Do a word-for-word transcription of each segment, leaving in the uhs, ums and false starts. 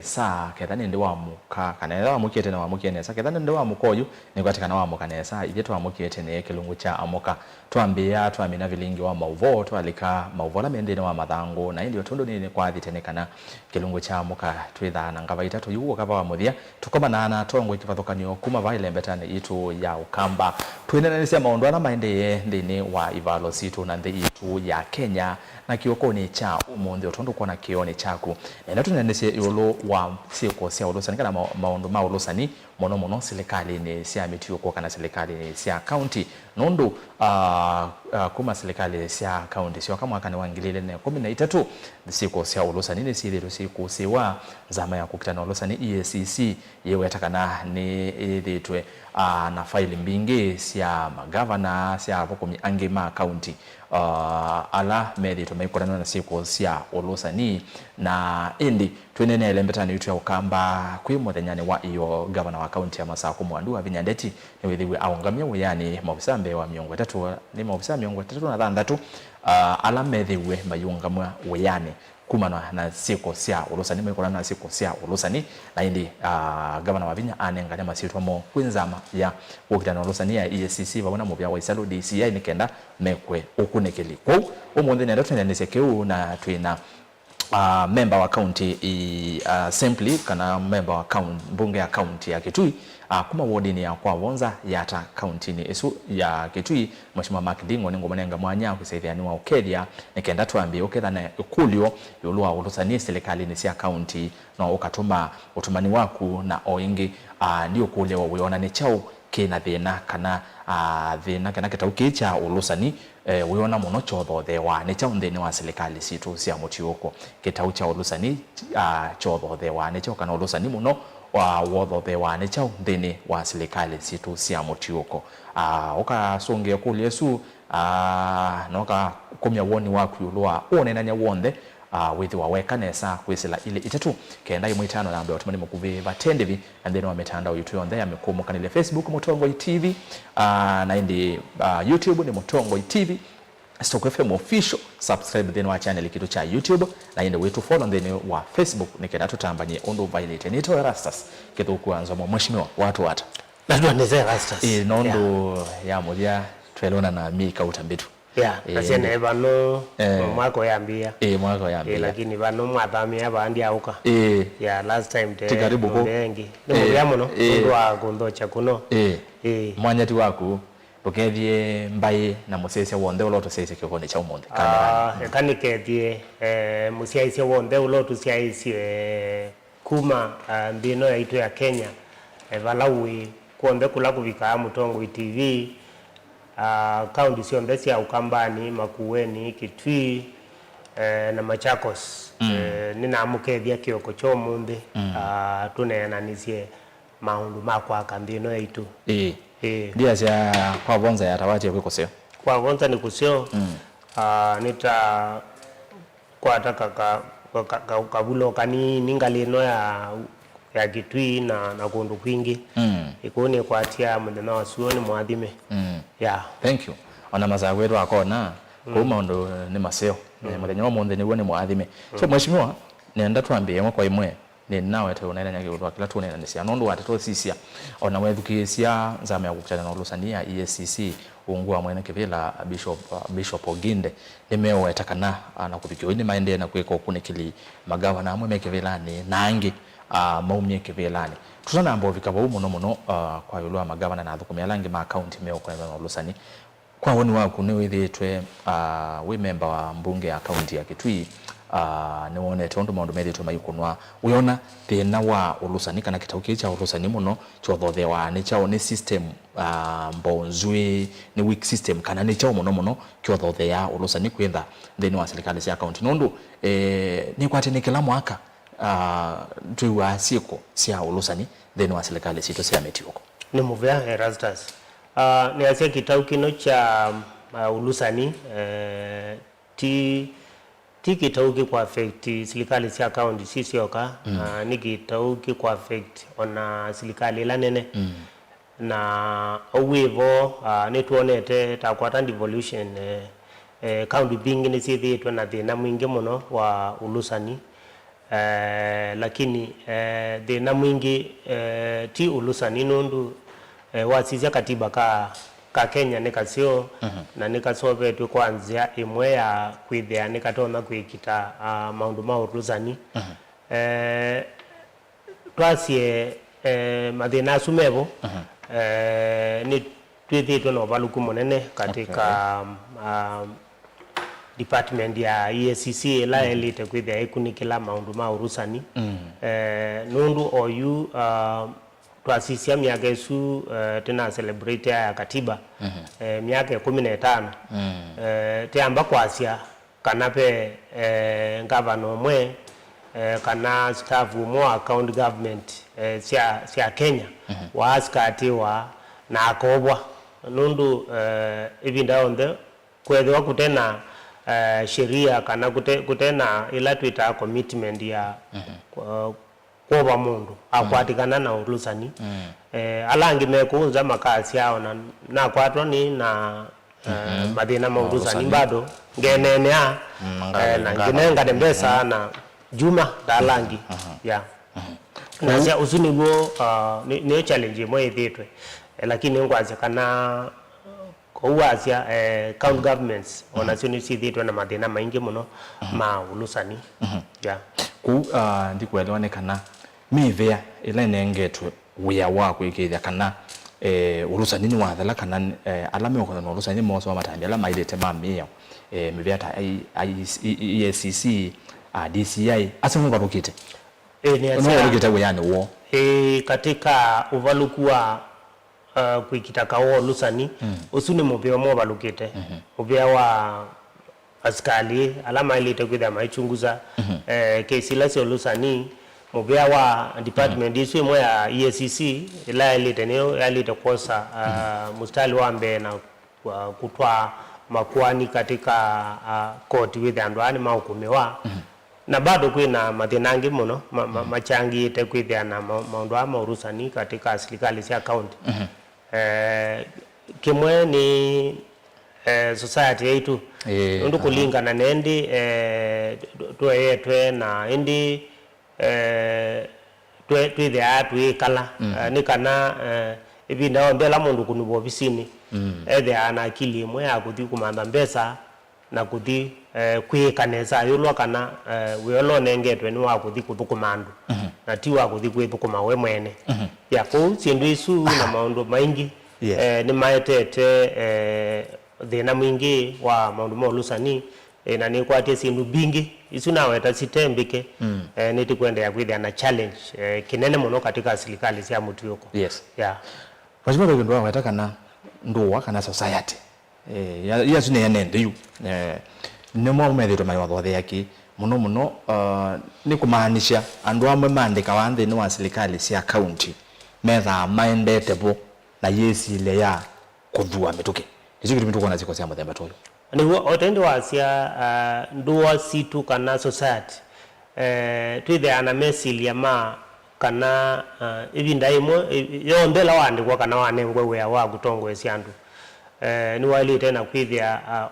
nesa, ketha nĩndĩ wamũka, kana ethĩwa wamũkie tene wamũkie nesa, ketha nĩndĩ wamũka oyu, nĩkwatĩ kana wamũka nesa, ithyĩ twamũkie tene kĩlungu kya amũka. Twambĩĩa twamina vilingi wa maũvoo, twalika maũvoo ala me nthĩnĩ wa mathangũ, na ĩndĩ o tondũ nĩ, nĩkwathĩte nĩ kana kĩlungu kya amũka twĩthaa na ngava itatũ, yu ũkava wa mũthya, tũkomanaa na atongoi kĩvathũkany'o kuma vaa ĩlembetanĩ yitũ ya Ũkamba. Twĩneenanĩsya maũndũ ala maendee nthĩnĩ wa ivalo sitũ na nthĩ yitũ ya Kenya, na kĩokonĩ kya ũmũnthĩ, o tondũ ũkwona kĩonĩ kyaku. Nenda tũneenanĩsye ĩũlũ wa syĩko sya ũlũsani kana ma-, maũndũ ma ũlũsani, mũno mũno silikalĩnĩ sya mĩtiũko kana silikalĩnĩ sya kaunti, nũndũ, ah, ah, kuma silikalĩ sya kaunti syoka mwakanĩ wa ngili ilĩ na ĩkũmi na itatũ, syĩko sya ũlũsani nĩsyĩthĩĩtwe syĩkũsĩĩwa. Nzama ya kũkita na ũlũsani, E A C C, yĩweta kana nĩyĩthĩĩtwe, ah, na faili mbingĩ sya magavana, sya athũkũmi angĩ ma kaunti, ah, ala methĩĩtwe maikũnanwa na syĩko sya ũlũsani. Na ĩndĩ twĩneenea ĩlembetanĩ yitũ ya Ũkamba kwĩ mũthenyanĩ wa ĩyoo, ngavana wa kaunti ya Masakũ Mwandũ Wavinya Ndeti nĩwĩthĩiwe aũngamya wĩanĩ maovisa mbee wa mĩongo ĩtatũ, nĩ maovisa mĩongo ĩtatũ na thanthatũ, ah, ala methĩiwe mayĩũngamw'a wĩanĩ kumana na syĩko sya ũlũsani, maikũnanwa na syĩko sya ũlũsani. Na ĩndĩ, ah, ngavana Wavinya anengane masyĩtwa moo kwĩ nzama ya kũkita na ũlũsani ya E A C C vamwe na mũvĩa wa ĩsalũ D C I nĩ kenda mekwe ũkunĩkĩli. Kwoou ũmũnthĩ nenda tũneenanĩsye kĩu na twĩna, ah, memba wa county, i, ah, assembly kana memba wa kaun-, mbunge ya kaunti ya Kitui, ah, kuma wodinĩ ya Kwavonza, Yata, kauntinĩ ĩsu ya Kitui, Mheshimiwa Mark Nding'o, nĩngũmũnenga mwanya kwĩsa ĩthĩanĩ wa ũkethya nĩ kenda twambie ũkethana ĩkũlyo ĩũlũ wa ũlũsani silikalĩnĩ sya kaunti, no ũkatũma ũtũmani waku na o ĩngĩ, ah, ndiũkũlya we wĩona nĩ kyaũ kĩ na thĩna kana, ah, thĩna kana kĩtau kĩĩ kya ũlũsani, eh, wĩona mũno kyothotheewaa nĩ kyaũ nthĩnĩ wa silikalĩ sitũ sya mũtiũko? Kĩtau kya ũlũsani, ah, kyothotheewaa nĩ kyaũ kana ũlũsani mũno, ah, wothotheewaa nĩ kyaũ nthĩnĩ wa silikalĩ sitũ sya mũtiũko? Ah, ũkasũngĩa ĩkũlyo ĩsu, ah, na ũkakumya woni waku ĩũlũ wa ũneenany'a w'onthe, ah, wĩthĩwa weka nesa kwĩsĩla ilĩ itatũ kenda ĩmwe itano na mbee ũtũmani mũkuvĩ vate ndĩvi, na nthĩnĩ wa mĩtandao yitũ yonthe ya mĩkũũmũkanĩlya, Facebook Mũtongoi T V, ah, na ĩndĩ, ah, YouTube nĩ Mũtongoi T V, Stock F M Official, subscribe nthĩnĩ wa channel kitũ kya YouTube, na ĩndĩ wĩtũ follow nthĩnĩ wa Facebook nĩ kenda tũtambany'e ũndũ vaĩlĩte. Nĩtawa Erastus Kĩthũku wa Nzomo, Mheshimiwa, watu wata. Natwa nĩ Erastus. Ĩĩ, nũndũ ya mũthya twelona na mĩi kauta mbĩtu. Yeah, ĩĩ, na syene vano, eh, mwaka ũyambĩĩa. Ĩĩ, mwaka ũyambĩĩa. Ĩĩ, lakini vano mwathamĩa vaa ndyaũka. Ĩĩ. Yeah, last time te ti karibu kũ. Ng'ombe ĩngĩ. Nĩ, ĩĩ, mũvea mũno, ĩĩ, nũndũ wa kũnthokya kũno. Ĩĩ. Ĩĩ. Mwanya ti waku, ndũkethye mbaĩ na mũsyaĩĩsya w'onthe ũla ũtũsyaĩĩsye kĩokonĩ kya ũmũnthĩ. Ah, kamerani. Eka nĩkethye, eh, mũsyaĩĩsya w'onthe ũla ũtũsyaĩĩsye kuma, ah, nthĩ ĩno yaitũ ya Kenya, eh, vala wĩ, kw'onthe kũla kũvikaa Mũtongoi T V, ah, kaunti syonthe sya Ũkambani, Makueni, Kitui, eh, na Machakos. Mm. Eh, nĩnamũkethya kĩoko kya ũmũnthĩ, mm, ah, tũneenanĩsye maũndũ ma kwaka nthĩ ĩno yaitũ. Ĩĩ. Ĩĩ. Ndiasya Kwavonza yatawatie kwĩ kũseo. Kwavonza nĩ kũseo. Mm. Ah, nĩ ta kwata ka, ka, ka, ka, ka, kavulo kanini ngalĩ ĩno ya, ya Kitui na, na kũndũ kwingĩ. Mm. Ĩkũũ nĩkwatia mũthenya wa suo nĩ mwathime. Mm. Yeah. Thank you. Ona masaa kwĩtwa akona, mm, kũu maũndũ nĩ maseo. Eh, mm, mũthenya wa ũmũnthĩ nĩw'o nĩ mwathime. So, mm, Mheshimiwa, nenda twambĩe ĩmwe kwa ĩmwe. Nĩnawete ũneenany'a ĩũlũ wa kĩla tũũneenanĩsya, nũndũ wa ndeto sisya, o na wethukĩĩsya nzama ya kũkitana na ũlũsani ya E A C C, ungu wa mwene kĩvĩla Bishop, Bishop Oginde, nĩmeũweta kana, ah, na kũvikĩa oyu nĩmaendee na kwĩka ũkunĩkĩli magavana amwe me kĩvĩlanĩ na angĩ, ah, maumie kĩvĩlanĩ. Tũtanamba ũvika vau mũno mũno, ah, kwa ĩũlũ wa magavana na athũkũmi ala angĩ ma kaunti meũkonanwa na ũlũsani, kwa woni waku, nĩwĩthĩĩtwe, ah, wĩ memba wa mbunge ya kaunti ya Kitui, ah, nĩwonete ũndũ maũndũ methĩĩtwe maikũnwa. Wĩona thĩna wa ũlũsani kana kĩtau kĩĩ kya ũlũsani mũno kyothothewa nĩ kyaũ? Nĩ system, ah, mbonzu ĩ, nĩ weak system, kana nĩ kyaũ mũno mũno kyothotheaa ũlũsani kwĩtha nthĩnĩ wa silikalĩ sya kaunti? Nũndũ, eh, nĩkwatĩ nĩ kĩla mwaka, ah, twĩw'aa syĩko sya ũlũsani nthĩnĩ wa silikalĩ sitũ sya mĩtiũko. Nĩ mũvea, Erastus. Ah, nĩasya kĩtau kĩno kya, ah, ũlũsani, eh, ti, ti kĩtau kĩkũ affect silikalĩ sya kaunti sisyoka, mm, ah, nĩ kĩtau kĩkũ affect ona silikalĩ ĩla nene. Mm. Na ũu wĩ vo, ah, nĩtwonete takwata devolution, eh, eh, kaunti mbingĩ nĩsyĩthĩĩtwe na thĩna mwingĩ mũno wa ũlũsani. Eh, lakini, eh, thĩna mwingĩ, eh, ti ũlũsani nũndũ, eh, wasisya katiba ka, ka Kenya nĩ kaseo, mhm, na nĩ kasovetw'e kwa nzĩa ĩmwe ya kwĩthĩa nĩkatonya kwĩkita, ah, maũndũ ma ũlũsani. Mhm. Eh, twasye, eh, mathĩna asu mevo, mhm, eh, nĩ twĩthĩĩtwe na ũvalũku mũnene katika, okay, um, um, department ya E A C C ĩla, mhm, ĩlĩte kwĩthĩa ĩkunĩkĩla maũndũ ma ũlũsani. Mm. Eh, nũndũ oyu, uh, twasisya myaka ĩsu, eh, tĩna celebrate ya katiba, mhm, eh, myaka ĩkũmi na ĩtano. Mm. Eh, tĩamba kwasya kana ve, eh, ngavana ũmwe, eh, kana staff ũmwe wa county government, eh, sya, sya Kenya, mhm, waasikatĩwa na akovwa. Nũndũ, eh, ĩvinda yonthe kwethĩwa kũte na, eh, sheria kana kũte, kũte na ĩla twĩtaa commitment ya, mhm, eh, kwova mũndũ, mm, akwatĩkana na ũlũsani. Mm. Eh, ala angĩ me kũu nza makasya ona nakwatwa nĩ na, eh, mhm, mathĩna ma ũlũsani, ũlũsani, bado ngeneenea, mm, eh, na nganengane mbesa, mhm, na juma ta ala angĩ. Mhm. Yeah. Mhm. Nasya ũsu nĩw'o, ah, nĩ, nĩyo challenge ĩmwe ĩthĩtwe. Eh, lakini nĩngwasya kana Kwoou wasya, eh, county governments, mhm, onasyo nĩsyĩthĩĩtwe na mathĩna maingĩ mũno, mhm, ma ũlũsani. Mhm. Yeah. Kwoou, ah, ndikũelewa nĩ kana mĩvĩa ĩla ĩnengetwe wĩa wa kũĩkĩĩthya kana, eh, ũlũsani nĩwathela, kana, eh, ala meũkonywa na ũlũsani nĩmosewa matambya ala maĩlĩte ma mĩao, eh, mĩvĩa ta I-, I-, E A C C, ah, D C I, asu nĩmavalũkĩte. Ĩĩ, nĩ asya. Nĩmavalũkĩte wĩanĩ woo. Ĩĩ, katika ũvalũku wa uh, kwĩkita kaũ wa ũlũsani, mm, ũsu nĩ mũvĩa ũmwe ũvalũkĩte. Mhm. Mũvĩa wa asikalĩ ala maĩlĩte kwĩthĩa maichunguza, mhm, eh, kesi ila sya ũlũsani, mũvĩa wa department, mhm, ĩsu ĩmwe ya E A C C ĩla yaĩlĩte nĩyo yaĩlĩte kwosa, uh, mhm, mũsitalĩ wa mbee na, uh, kũtwaa makoani katika, uh, koti wĩthĩa andũ aa nĩmaũkũmĩwa. Mhm. Na bado kwĩ na mathĩna angĩ mũno ma, ma, mm, machangĩĩte kwĩthĩa na ma, maũndũ aa ma ũlũsani katika silikalĩ sya kaunti. Mhm. Eh, kĩmwe nĩ, eh, society yaitũ. Ĩĩ, nũndũ, aha, kũlingana na ĩndĩ, eh, tũ-, tũeetwe na ĩndĩ, eh, twe-, twĩthĩaa tũyĩkala, mhm, eh, nĩ kana, eh, ĩvinda yonthe ĩla mũndũ ũkũnĩvwa ovisinĩ, mm, ethĩaa na akili ĩmwe ya kũthi kũmantha mbesa na kũthi, eh, kwĩĩka nesa ayũlwa kana, eh, wĩa ũla ũnengetwe nĩ wa kũthi kũthũkũma andũ, mhm, na ti wa kũthi kwĩthũkũma we mwene. Mhm. Ya, kwoou syĩndũ isu na maũndũ maingĩ, yes, eh, nĩmaetete, eh, thĩna mwingĩ wa maũndũ ma ũlũsani, eh, na nĩkwatya syĩndũ mbingĩ isu naweta site mbĩke, mm, eh, nĩtũkwendeea kwĩthĩa na challenge, eh, kĩnene mũno katika silikalĩ sya mũtuĩko. Yes. Yeah. Mheshimiwa Ndũa waweta kana ndũa kana society Eh, ya, ya asu nĩ ene nthĩ yu. Eh, nĩmo methĩĩtwe mayothothea kĩ mũno mũno, uh, nĩ kũmaanisya andũ amwe maandĩkawa nthĩnĩ wa silikalĩ sya kaunti methaa maendete vo na yĩsilya ya kũthua mĩtũkĩ. Nĩkyo kĩtumi tũkwona syĩko sya mũthemba ta ũyũ. Nĩw'o, o ta ĩndĩ wasya, uh, ndũa sitũ kana society, eh, twĩthĩaa na mesilya ma kana, uh, ĩvinda yĩmwe, ĩ-, yonthe ĩla waandĩkwa kana wanengwe wĩa wa kũtongoesya andũ, eh, nĩwaĩlĩte na kwĩthĩa, ah,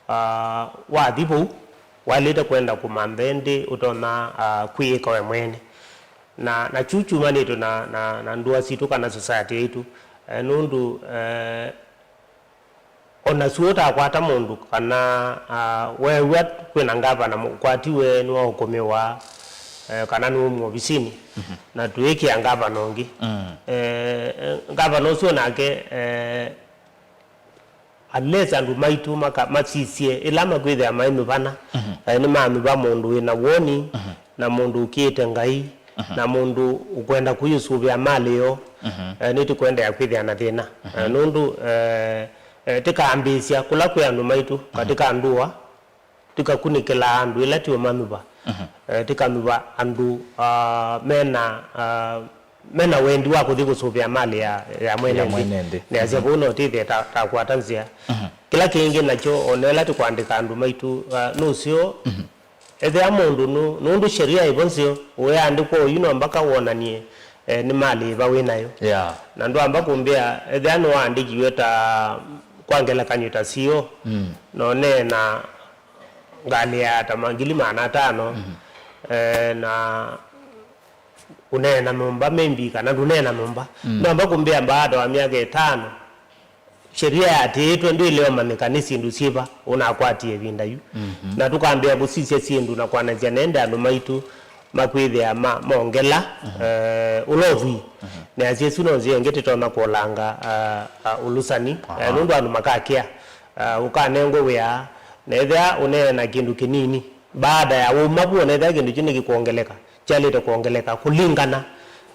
ah, wathi vau, waĩlĩte kwenda kũmantha ĩndĩ ũtonya, ah, kwĩyĩka we mwene. Na, na kyu kyumanĩtwe na, na, na ndũa sitũ kana society yaitũ, eh, nũndũ, eh, o nasu ũtakwata mũndũ kana, ah, weew'a kwĩna ngavana mũkwatiwe nĩwaũkũmĩwa, eh, kana nĩwaumwa ovisinĩ, mhm, na tũyĩkĩa ngavana ũngĩ. Mm. Eh, eh, ngavana ũsu o nake, eh, unless andũ maitũ maka-, masisye ĩla makwĩthĩa maimĩvana, mhm, eh, nĩmamĩva mũndũ wĩna woni, mhm, na mũndũ ũkĩĩte Ngai, mhm, na mũndũ ũkwenda kũyĩsũvĩa malĩ yoo, mhm, eh, nĩtũkwendeea kwĩthĩa na thĩna. Mhm. Eh, nũndũ, eh, eh, tĩkambĩĩsya kũla kwĩ andũ maitũ, mhm, katika ndũa, tĩkakunĩkĩlaa andũ ĩla tĩũmanyuva. Mhm. Eh, tĩkanyuva andũ, ah, mena, ah, mena wendi wa kũthi kũsũvĩa malĩ ya, ya mwene nthĩ. Ya mwene nthĩ. Neasya, mhm, vau no tĩthĩe ta, ta kwata nzĩa. Mhm. Kĩla kĩngĩ nakyo, o na ĩla tũkwandĩka andũ maitũ, ah, nũseo, mhm, ethĩa mũndũ nũ-, nũndũ sheria ĩvo nzeo, ũyandĩkwa oyu no mpaka wonanie, eh, nĩ malĩ ĩva wĩ nayo. Yeah. Na ndwamba kũmbĩa, ethĩa nĩwaandĩkiwe ta, kwa ngelekany'o, ta C E O, mm, no neena ngalĩ ya ta mangili maana atano, mhm, Eh, na ũneena nyũmba, maybe, kana ndũneena nyũmba. Mm. Namba kũmbĩa baada wa myaka ĩtano, sheria yatĩĩtwe ndĩle ũmanyĩka nĩ syĩndũ syĩva ũnakwatie ĩvinda yu. Mhm. Na tũkambĩa kũsisya syĩndũ na kwanasya nende andũ maitũ makwĩthĩa ma, mongela, mhm, eh, ũla ũthwii. Mhm. Nĩasya isu no nzĩa ĩngĩ tĩtonya kũlanga, ah, ah, ũlũsani. Aha. Eh, nũndũ andũ makakĩa, ah, ũkanengwa wĩa, na ethĩa ũneena kĩndũ kĩnini, baada ya ũma vu, onethĩa kĩndũ kyu nĩkĩkwongeleka, kyaĩlĩte kwongeleka kũlingana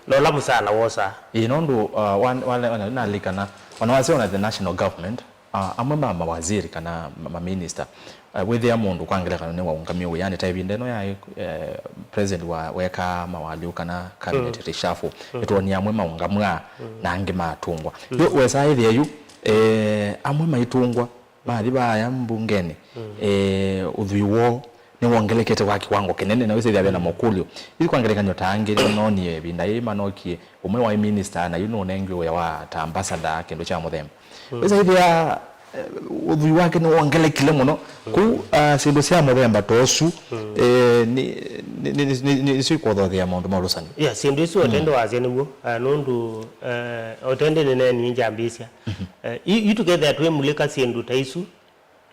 na ũla mũsala wosaa. Ĩĩ, nũndũ, uh, wa, wa, wa, nalikana, ona wasya ona the national government, uh, amwe ma mawaziri kana ma, maminista, uh, wĩthĩa mũndũ kwa ngelekano nĩwaũngamie wĩanĩ ta ĩvinda ĩno yaĩ, eh, president wa, wekaa mawaliu kana cabinet, mm, reshuffle, mm, ĩtwonie amwe maũngamw'a, mm, na angĩ matũngwa. Mm. Yu wesa ĩthĩa yu, eh, amwe maitũngwa, mathi vaaya mbungenĩ, mm, eh, ũthwii woo nĩwongelekete kwa kĩwango kĩnene, na wĩsĩthĩa ve na, mm, makũlyo. Yu kwa ngelekany'o ta angĩ nĩnoonie ĩvinda yĩĩ manokie, ũmwe waĩ minista na yu nũnengiwe wĩa wa ta ambassador, kĩndũ kya mũthemba. Mm. Wĩsa ĩthĩa, eh, ũthwii wake nĩwongelekile mũno. Mm. Kũu, ah, syĩndũ sya mũthemba ta ũsu, mm, eh, nĩ, nĩ, nĩ, nĩ, nĩ, nĩsyo ikũthothea maũndũ ma ũlũsani. Yeah, syĩndũ isu, mm, ũtende wasya nĩw'o, ah, nũndũ, eh, ũtende nĩneenie njambĩĩsya. Mhm. Eh, i-, yu tũkethĩa twĩmulĩka syĩndũ ta isu,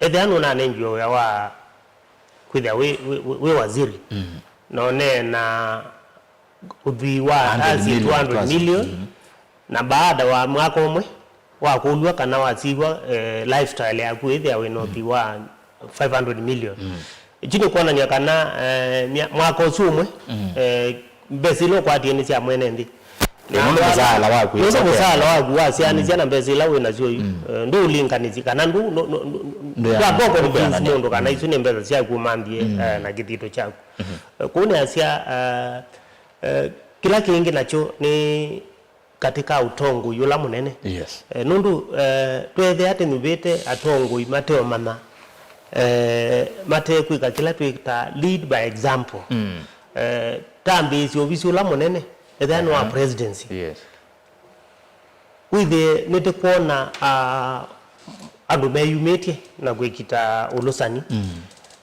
ethĩa nũnanengiwe wĩa wa kwĩthĩa wĩ, wĩ, wĩ, wĩ waziri, mm, na ũneena ũthwii wa hundred million, two hundred million, plus. Mm. Na baada wa mwaka ũmwe wakũlw'a kana wasiw'a, eh, lifestyle yaku ĩthĩa wĩ na ũthwii, mm, wa five hundred million. Mm. Ĩkyu nĩ kwonany'a kana, eh, mya-, mwaka ũsu ũmwe, mm, eh, mbesa ila ũkwatie nĩ sya mwene nthĩ. Ĩĩ, nũndũ mũsaala waku, nũndũ mũsaala waku wasyaanĩsya, mm, na mbesa ila wĩ nasyo yu, mm, eh, ndũũlinganĩsya kana ndũ-, ndũ-, ndũ-, ndũ-, ndũya-, ndwamba kũconvince mũndũ kana, mm, isu nĩ mbesa syaku ũmanthie, mm, eh, na kĩthito kyaku. Mhm. Eh, kũu nĩasya, eh, eh, kĩla kĩngĩ nakyo nĩ katika ũtongoi ũla mũnene. Yes. Eh, nũndũ, eh, tweethĩa tũnyuvĩte atongoi mateũmanya, eh, matekwĩka kĩla twĩta lead by example. Mm. Eh, tambĩĩsya ovisi ũla mũnene, ethĩa nĩ wa, aha, presidency. Yes. Wĩthĩe nĩtũkwona, ah, andũ meyumĩtye na kwĩkita ũlũsani. Mm.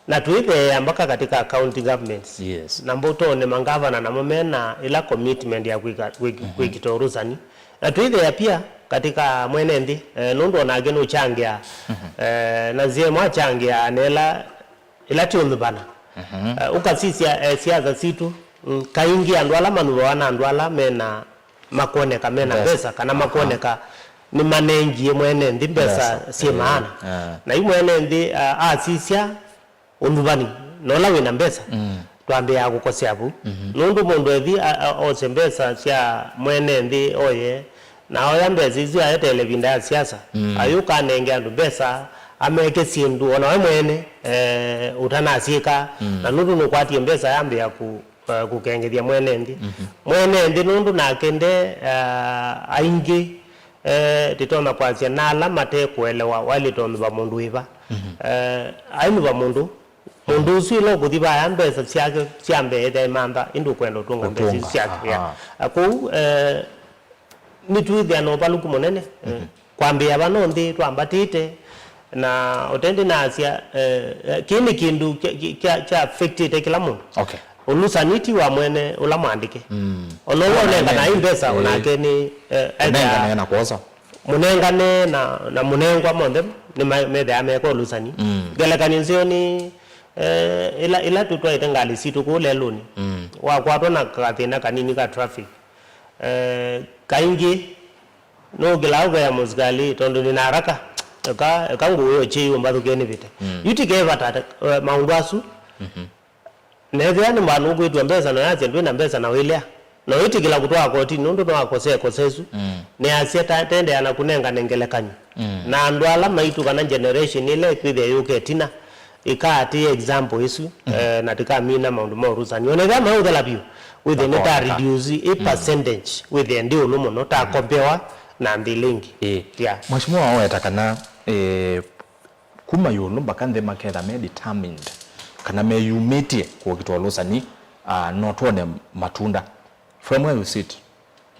Na twĩtheea mpaka katika county governments. Yes. Na mbũtũnĩ mangavana namo mena ĩla commitment ya kwĩka, kwĩk-, mhm, kwĩkita ũlũsani. Na twĩtheea pia katika mwene nthĩ, eh, nũndũ onake nũchangĩa, mhm, eh, na nzĩa ĩmwe achangĩa na ĩla, ĩla tiũnyuvana. Mhm. Eh, ũkasisya, eh, siasa sitũ, mm, kaingĩ andũ ala manyuvawa na andũ ala mena makwoneka mena mbesa, mbesa, kana, aha, makwoneka nĩmanengie mwene nthĩ mbesa, mbesa, syĩ, eh, maana. Ah. Na yu mwene nthĩ, ah, asisya ũnyuvani na ũla wĩna mbesa, mm, twambĩĩaa kũkosea vu. Mhm. Nũndũ mũndũ ethi a-, a-, ose mbesa sya mwene nthĩ oye, na oya mbesa isu aeteele ĩvinda ya siasa, mm, ayũka anenge andũ mbesa, ameke syĩndũ, ona we mwene, eh, ũtanasyĩka, mm, na nũndũ nũkwatie mbesa yambĩĩa kũ-, eh, kũkengethya mwene nthĩ. Mhm. Mwene nthĩ nũndũ nake nde, eh, aingĩ, eh, tĩtonya kwasya na ala mate kũelewa waĩlĩte ũnyuva mũndũ wĩva. Mhm. Eh, ainyuva mũndũ, mũndũ ũsu ĩla ũkũthi vaya mbesa syake sya mbee ĩthe mantha, ĩndĩ ũkwenda ũtũnga mbesa isu syake. Ũtũnga, aha. Yeah. Eh, kwoou, eh, nĩtwĩthĩa na ũvalũku mũnene. Eh, mhm. Kwambĩĩa vano nthĩ twambatĩte, na ũtendi naasya, eh, eh, kĩĩ nĩ kĩndũ kya, kya, kya, kya affectĩte kĩla mũndũ. Okay. Ũlusanĩ ti wa mwene ũla mwandĩke. Mm. Ona ũla ũnengana mbesa, eh, onake nĩ, eh, ũnengane na kwosa. Mũnengane na, na mũnengwa monthe nĩ ma-, methĩawa meka ũlusani. Mm. Ngelekany'o nzeo nĩ, eh, ĩla, ĩla tũtwaĩte ngalĩ sitũ kũu lelũnĩ. Mm. Wakwatwa na kathĩna kanini ka traffic. Eh, kaingĩ nũkĩlaa ũkea mũsikalĩ, "Tondũ nĩ na haraka, eka, eka ngũe ũkyei ũmbathũkĩe nĩvĩte." Mm. Yu ti kevata, eh, maũndũ asu. Mhm. Na ethĩwa nĩ vandũ ũkwĩtw'a mbesa na ũyasya ndwĩ na mbesa na ũilea, na ũitĩkĩla kũtwaa kotinĩ nũndũ nĩwakosea ĩkosa ĩsu, mm, nĩasya ta, tendeea na kũnengane ngelekany'o. Mm. Na andũ ala maitũ kana generation ĩla ĩkwĩthĩa yũka ĩtina, ĩkaatĩĩa example ĩsu, mm, eh, na tĩkamina maũndũ ma ũrusani. Ona ethĩwa maũthela vyũ, wĩthĩe nĩ ta, makoneka, reduce ĩ, mm, percentage, wĩthĩe ndĩ ũlũ mũno, ta, mm, kombewa na nthĩ ila ingĩ. Ĩĩ. Yeah. Mheshimiwa waweta kana, eh, kuma ĩũlũ mpaka nthĩ maketha me determined kana meyumĩtye kũkita ũlũsani, ah, no twone matunda. From where you sit,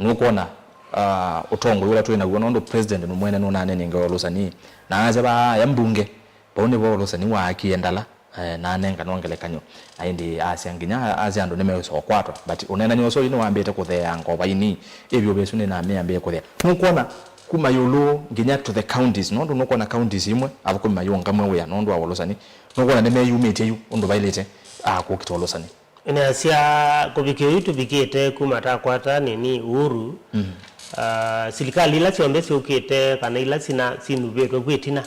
nũkwona, ah, ũtongoi ũla twĩ naw'o, nũndũ president mwene nũnanenengewa ũlũsani, na asya vaya mbunge, vau nĩvo ũlũsani waakie ndala, eh, na anenganwa ngelekany'o. Na ĩndĩ asya nginya asya andũ nĩmeũsa ũkwatwa. But ũneenany'a ũsu yu nĩwambĩte kũtheea ngova ini, ĩvyũvĩ ĩsu nĩnamĩambĩe kũthea. Nũkwona, kuma ĩũlũ nginya to the counties, nũndũ nũkwona counties imwe athũkũmi mayũngamw'a wĩa nũndũ wa ũlũsani, nũkwona nĩmeyumĩtye yu ũndũ vaĩlĩte, ah, kũkita ũlũsani. Nĩasya kũvikĩa yu tũvikĩte kuma takwata nini Uhuru, mm, ah, silikalĩ ila syonthe syũkĩte kana ila sina sinuvĩtwe kwĩ ĩtina,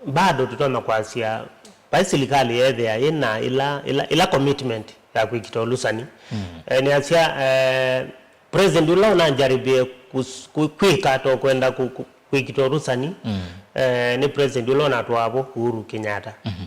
bado tũtonya kwasya vai silikalĩ yeethĩa yĩna ila, ila, ila commitment ya kwĩkita ũlũsani. Mm. Eh, nĩasya, eh, president ũla ũnajaribie kus-, ku-, kwĩka to kwenda ku-, ku-, kwĩkita ũlũsani, mm, eh, nĩ president ũla ũnatwaa vo, Uhuru Kenyatta. Mhm.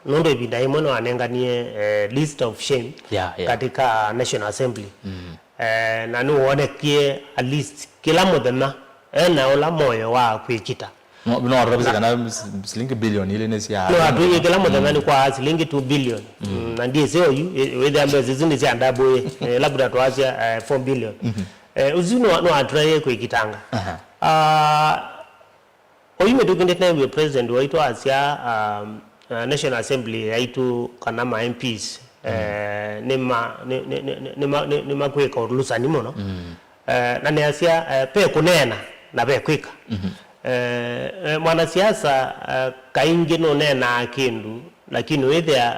Nũndũ ĩvinda yĩmwe nĩwanenganie, eh, list of shame, yeah, yeah, katika National Assembly. Mm. Eh, na nĩwoonekie at least kĩla mũthenya ena ũla moyo wa kwĩkita. No, no, atũtavĩsye kana s-, silingi bilioni ilĩ nĩ sya no, atwĩie kĩla mũthenya, mm, nĩ kwa silingi two billion. Mm. Mm, na ndiĩsĩ oyu, ĩ-, wĩthĩa mbesa isu nĩ sya double, eh, labda twasya, eh, four billion. Mhm. Eh, ũsu no, no atũraie kwĩkitanga. Aha. Ah, Oyu mĩtũkĩ nĩtũneewie president waitũ asya, um, uh, National Assembly yaitũ kana ma M Ps, mm, eh, nĩma-, nĩ-, nĩ-, nĩ-, nĩma-, nĩ-, nĩmakwĩka ũlũsani mũno. Mm. Eh, na nĩasya, eh, ve kũneena na ve kwĩka. Mhm. Eh, eh, mwanasiasa, eh, kaingĩ nũneenaa kĩndũ, lakini wĩthĩa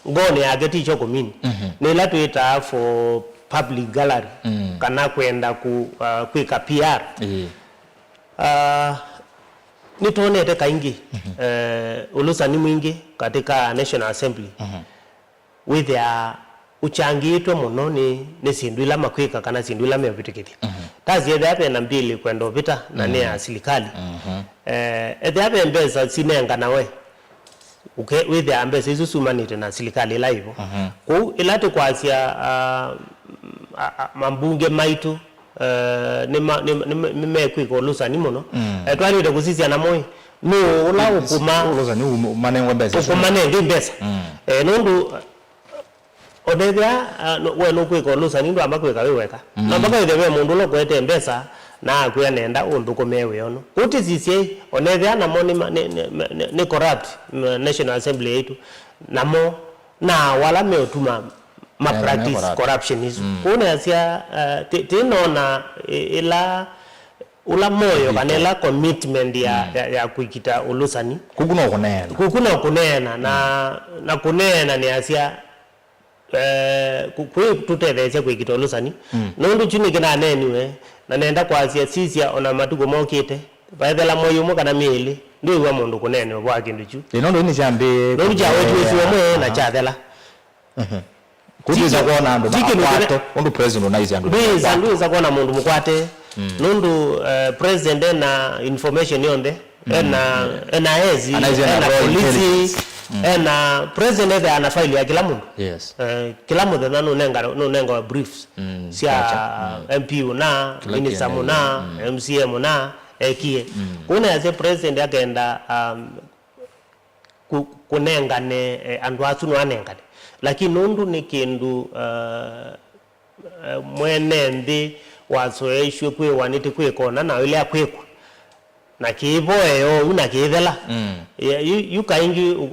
ngoonĩ yake ti kyo kũmini. Mhm. Nĩ ĩla twĩtaa for public gallery, mm, kana kwenda ku-, uh, kwĩka P R. Ĩĩ. Ah, nĩtwonete kaingĩ, mhm, eh, ũlũsani mwingĩ katika National Assembly, mhm, wĩthĩaa ũkyangĩĩtwe mũno nĩ, nĩ syĩndũ ila makwĩka kana syĩndũ ila mevĩtũkĩthya. Mhm. Tasi ethĩa ve na mbili kwenda ũvĩta na nĩ ya, mhm, silikalĩ. Mhm. Eh, ethĩa ve mbesa sinenganawe, ũke-, wĩthĩaa mbesa isu syumanĩte na silikalĩ ĩla ĩvo. Mhm. Kwoou ĩla tũkwasya, ah, a-, a-, mambunge maitũ, eh, nĩma-, nĩma-, nĩma-, nĩmekwĩka ũlũsani mũno. Mm. Eh, twaĩlĩte kũsisya namo ĩ, nũũ ũla ũkũma-, ũlũsani ũm-, manengwe mbesa isu? Ũkũmanenge mbesa. Mm. Eh, nũndũ, onethĩa, ah, no, we nũkwĩka ũlũsani, ndwamba kwĩka wĩ weka. Mm. No mpaka wĩthĩe ve mũndũ ũla ũkũetee mbesa na akwĩa nenda ũnthũkũmĩe wĩa ũno. Kũu tĩsisye, onethĩa namo nĩ ma-, nĩ, nĩ, nĩ, nĩ corrupt, mm, National Assembly yaitũ. Namo na wala meũtuma ma practice corruption isu. Mm. Kwoou nĩasya, eh, ti-, tinoona ĩ-, ĩla, ũla moyo kana ĩla commitment ya, mm, ya, ya kwĩkita ũlũsani. Kuku no kũneena. Kuku no kũneena, na, mm, na kũneena nĩasya, eh, ku-, kwĩ tũtetheesya kwĩkita ũlũsani. Mm. Nũndũ kyu nĩkĩnaneeniwe, na nenda kwasya, sisya, ona matukũ mokĩte, vaethela mwei ũmwe kana myei ĩlĩ, ndwĩw'a mũndũ kũneenea ũvoo wa kĩndũ kyu. Ĩ, nũndũ nĩ kyambĩĩe. Nũndũ kyawetiwe syũmwe na, aha, kyathela. Mhm. Kũu ndwĩsa kwona andũ makwate, ũndũ president ũnaisye andũ ndwĩsa, makwate. Ndwĩsa kwona mũndũ mũkwate. Mm. Nũndũ, eh, president ena information yonthe, mm, ena, yeah, ena esi, anaisye ena, ena royal polisi, intelligence. Mm. Ena president ethĩawa na file ya kĩla mũndũ. Yes. Eh, kĩla mũthenya nũnenga-, nũnengawa briefs, mm, sya, gotcha, mm, M P ũna, kĩla minister kĩendeee, mũna, mm, M C A mũna, ekie. Mm. Kũu nĩasya president akenda, um, kũ-, kũnengane, eh, andũ asu no anengane. Lakini nũndũ nĩ kĩndũ, eh, eh, mwene nthĩ wasoeeisw'e kwĩwa nĩtĩkwĩka ũna na ĩla kwĩkwa, na kĩĩvoea ũu na kĩĩthela. Mm. Ya, yu, yu kaingĩ ũ-,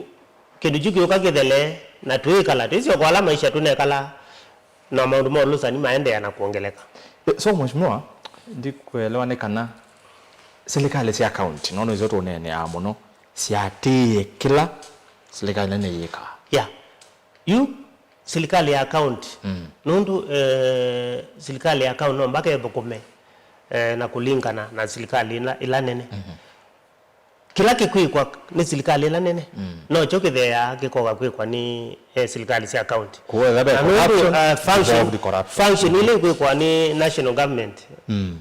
kĩndũ kyu kĩũka kĩthele, na twĩkala, twĩsyoka ala maisha tũnekala, na maũndũ ma ũlũsani maendeea na kwongeleka. Eh, so, Mheshimiwa, ndikuelewa nĩ kana silikalĩ sya kaunti, nono izo tũneeneaa mũno, syatĩĩe kĩla silikalĩ nene yĩkaa. Ya. Yu silikalĩ ya kaunti, mm, nũndũ, eh, silikalĩ ya kaunti no mpaka ĩthũkũme, eh, na kũlingana na silikalĩ ila, ila nene. Mhm. Kĩla kĩkwĩkwa nĩ silikalĩ ĩla nene, mm, nokyo kĩtheeaa kĩkoka kwĩkwa nĩ, eh, silikalĩ sya kaunti. Kũu ethĩwa ve, na nũndũ, corruption, uh, function, involved corruption, function ila ikwĩkwa nĩ national government, mm,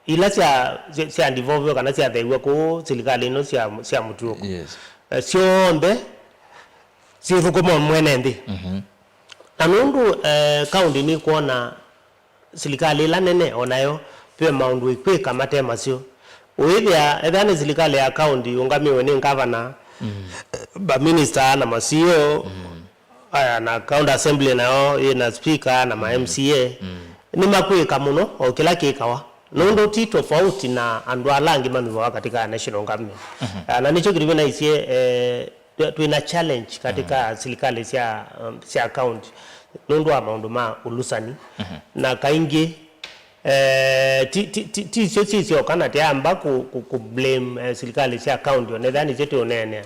ila sya, sya, sya devolve kana syatheew'a kũu silikalĩ ino sya, sya mũtuo, yes, eh, syonthe syĩthũkũma mwene nthĩ. Mhm. Na nũndũ, eh, kaunti nĩkwona silikalĩ ĩla nene o nayo ve maũndũ ĩkwĩka mate maseo. Ũĩthĩa ethĩwa nĩ silikalĩ ya kaunti yũngamĩwe nĩ ngavana, mm, maminista na ma C E O, mm, aya, na county assembly nayo yĩ na speaker na ma, mm, M C A, mm, nĩmakwĩka mũno o kĩla kĩkawa. Nũndũ ti tofauti na andũ ala angĩ manyuvawa katika national government. Mhm. Ah, na nĩkyo kĩtumi naisye, eh, twĩ- twĩna challenge katika silikalĩ sya, um, sya county nũndũ wa maũndũ ma ũlusani. Na kaingĩ, eh, ti- ti- ti- ti syo sisyoka na tiamba ku- ku- ku blame, eh, silikalĩ sya county, onethĩa nĩsyo tũũneenea,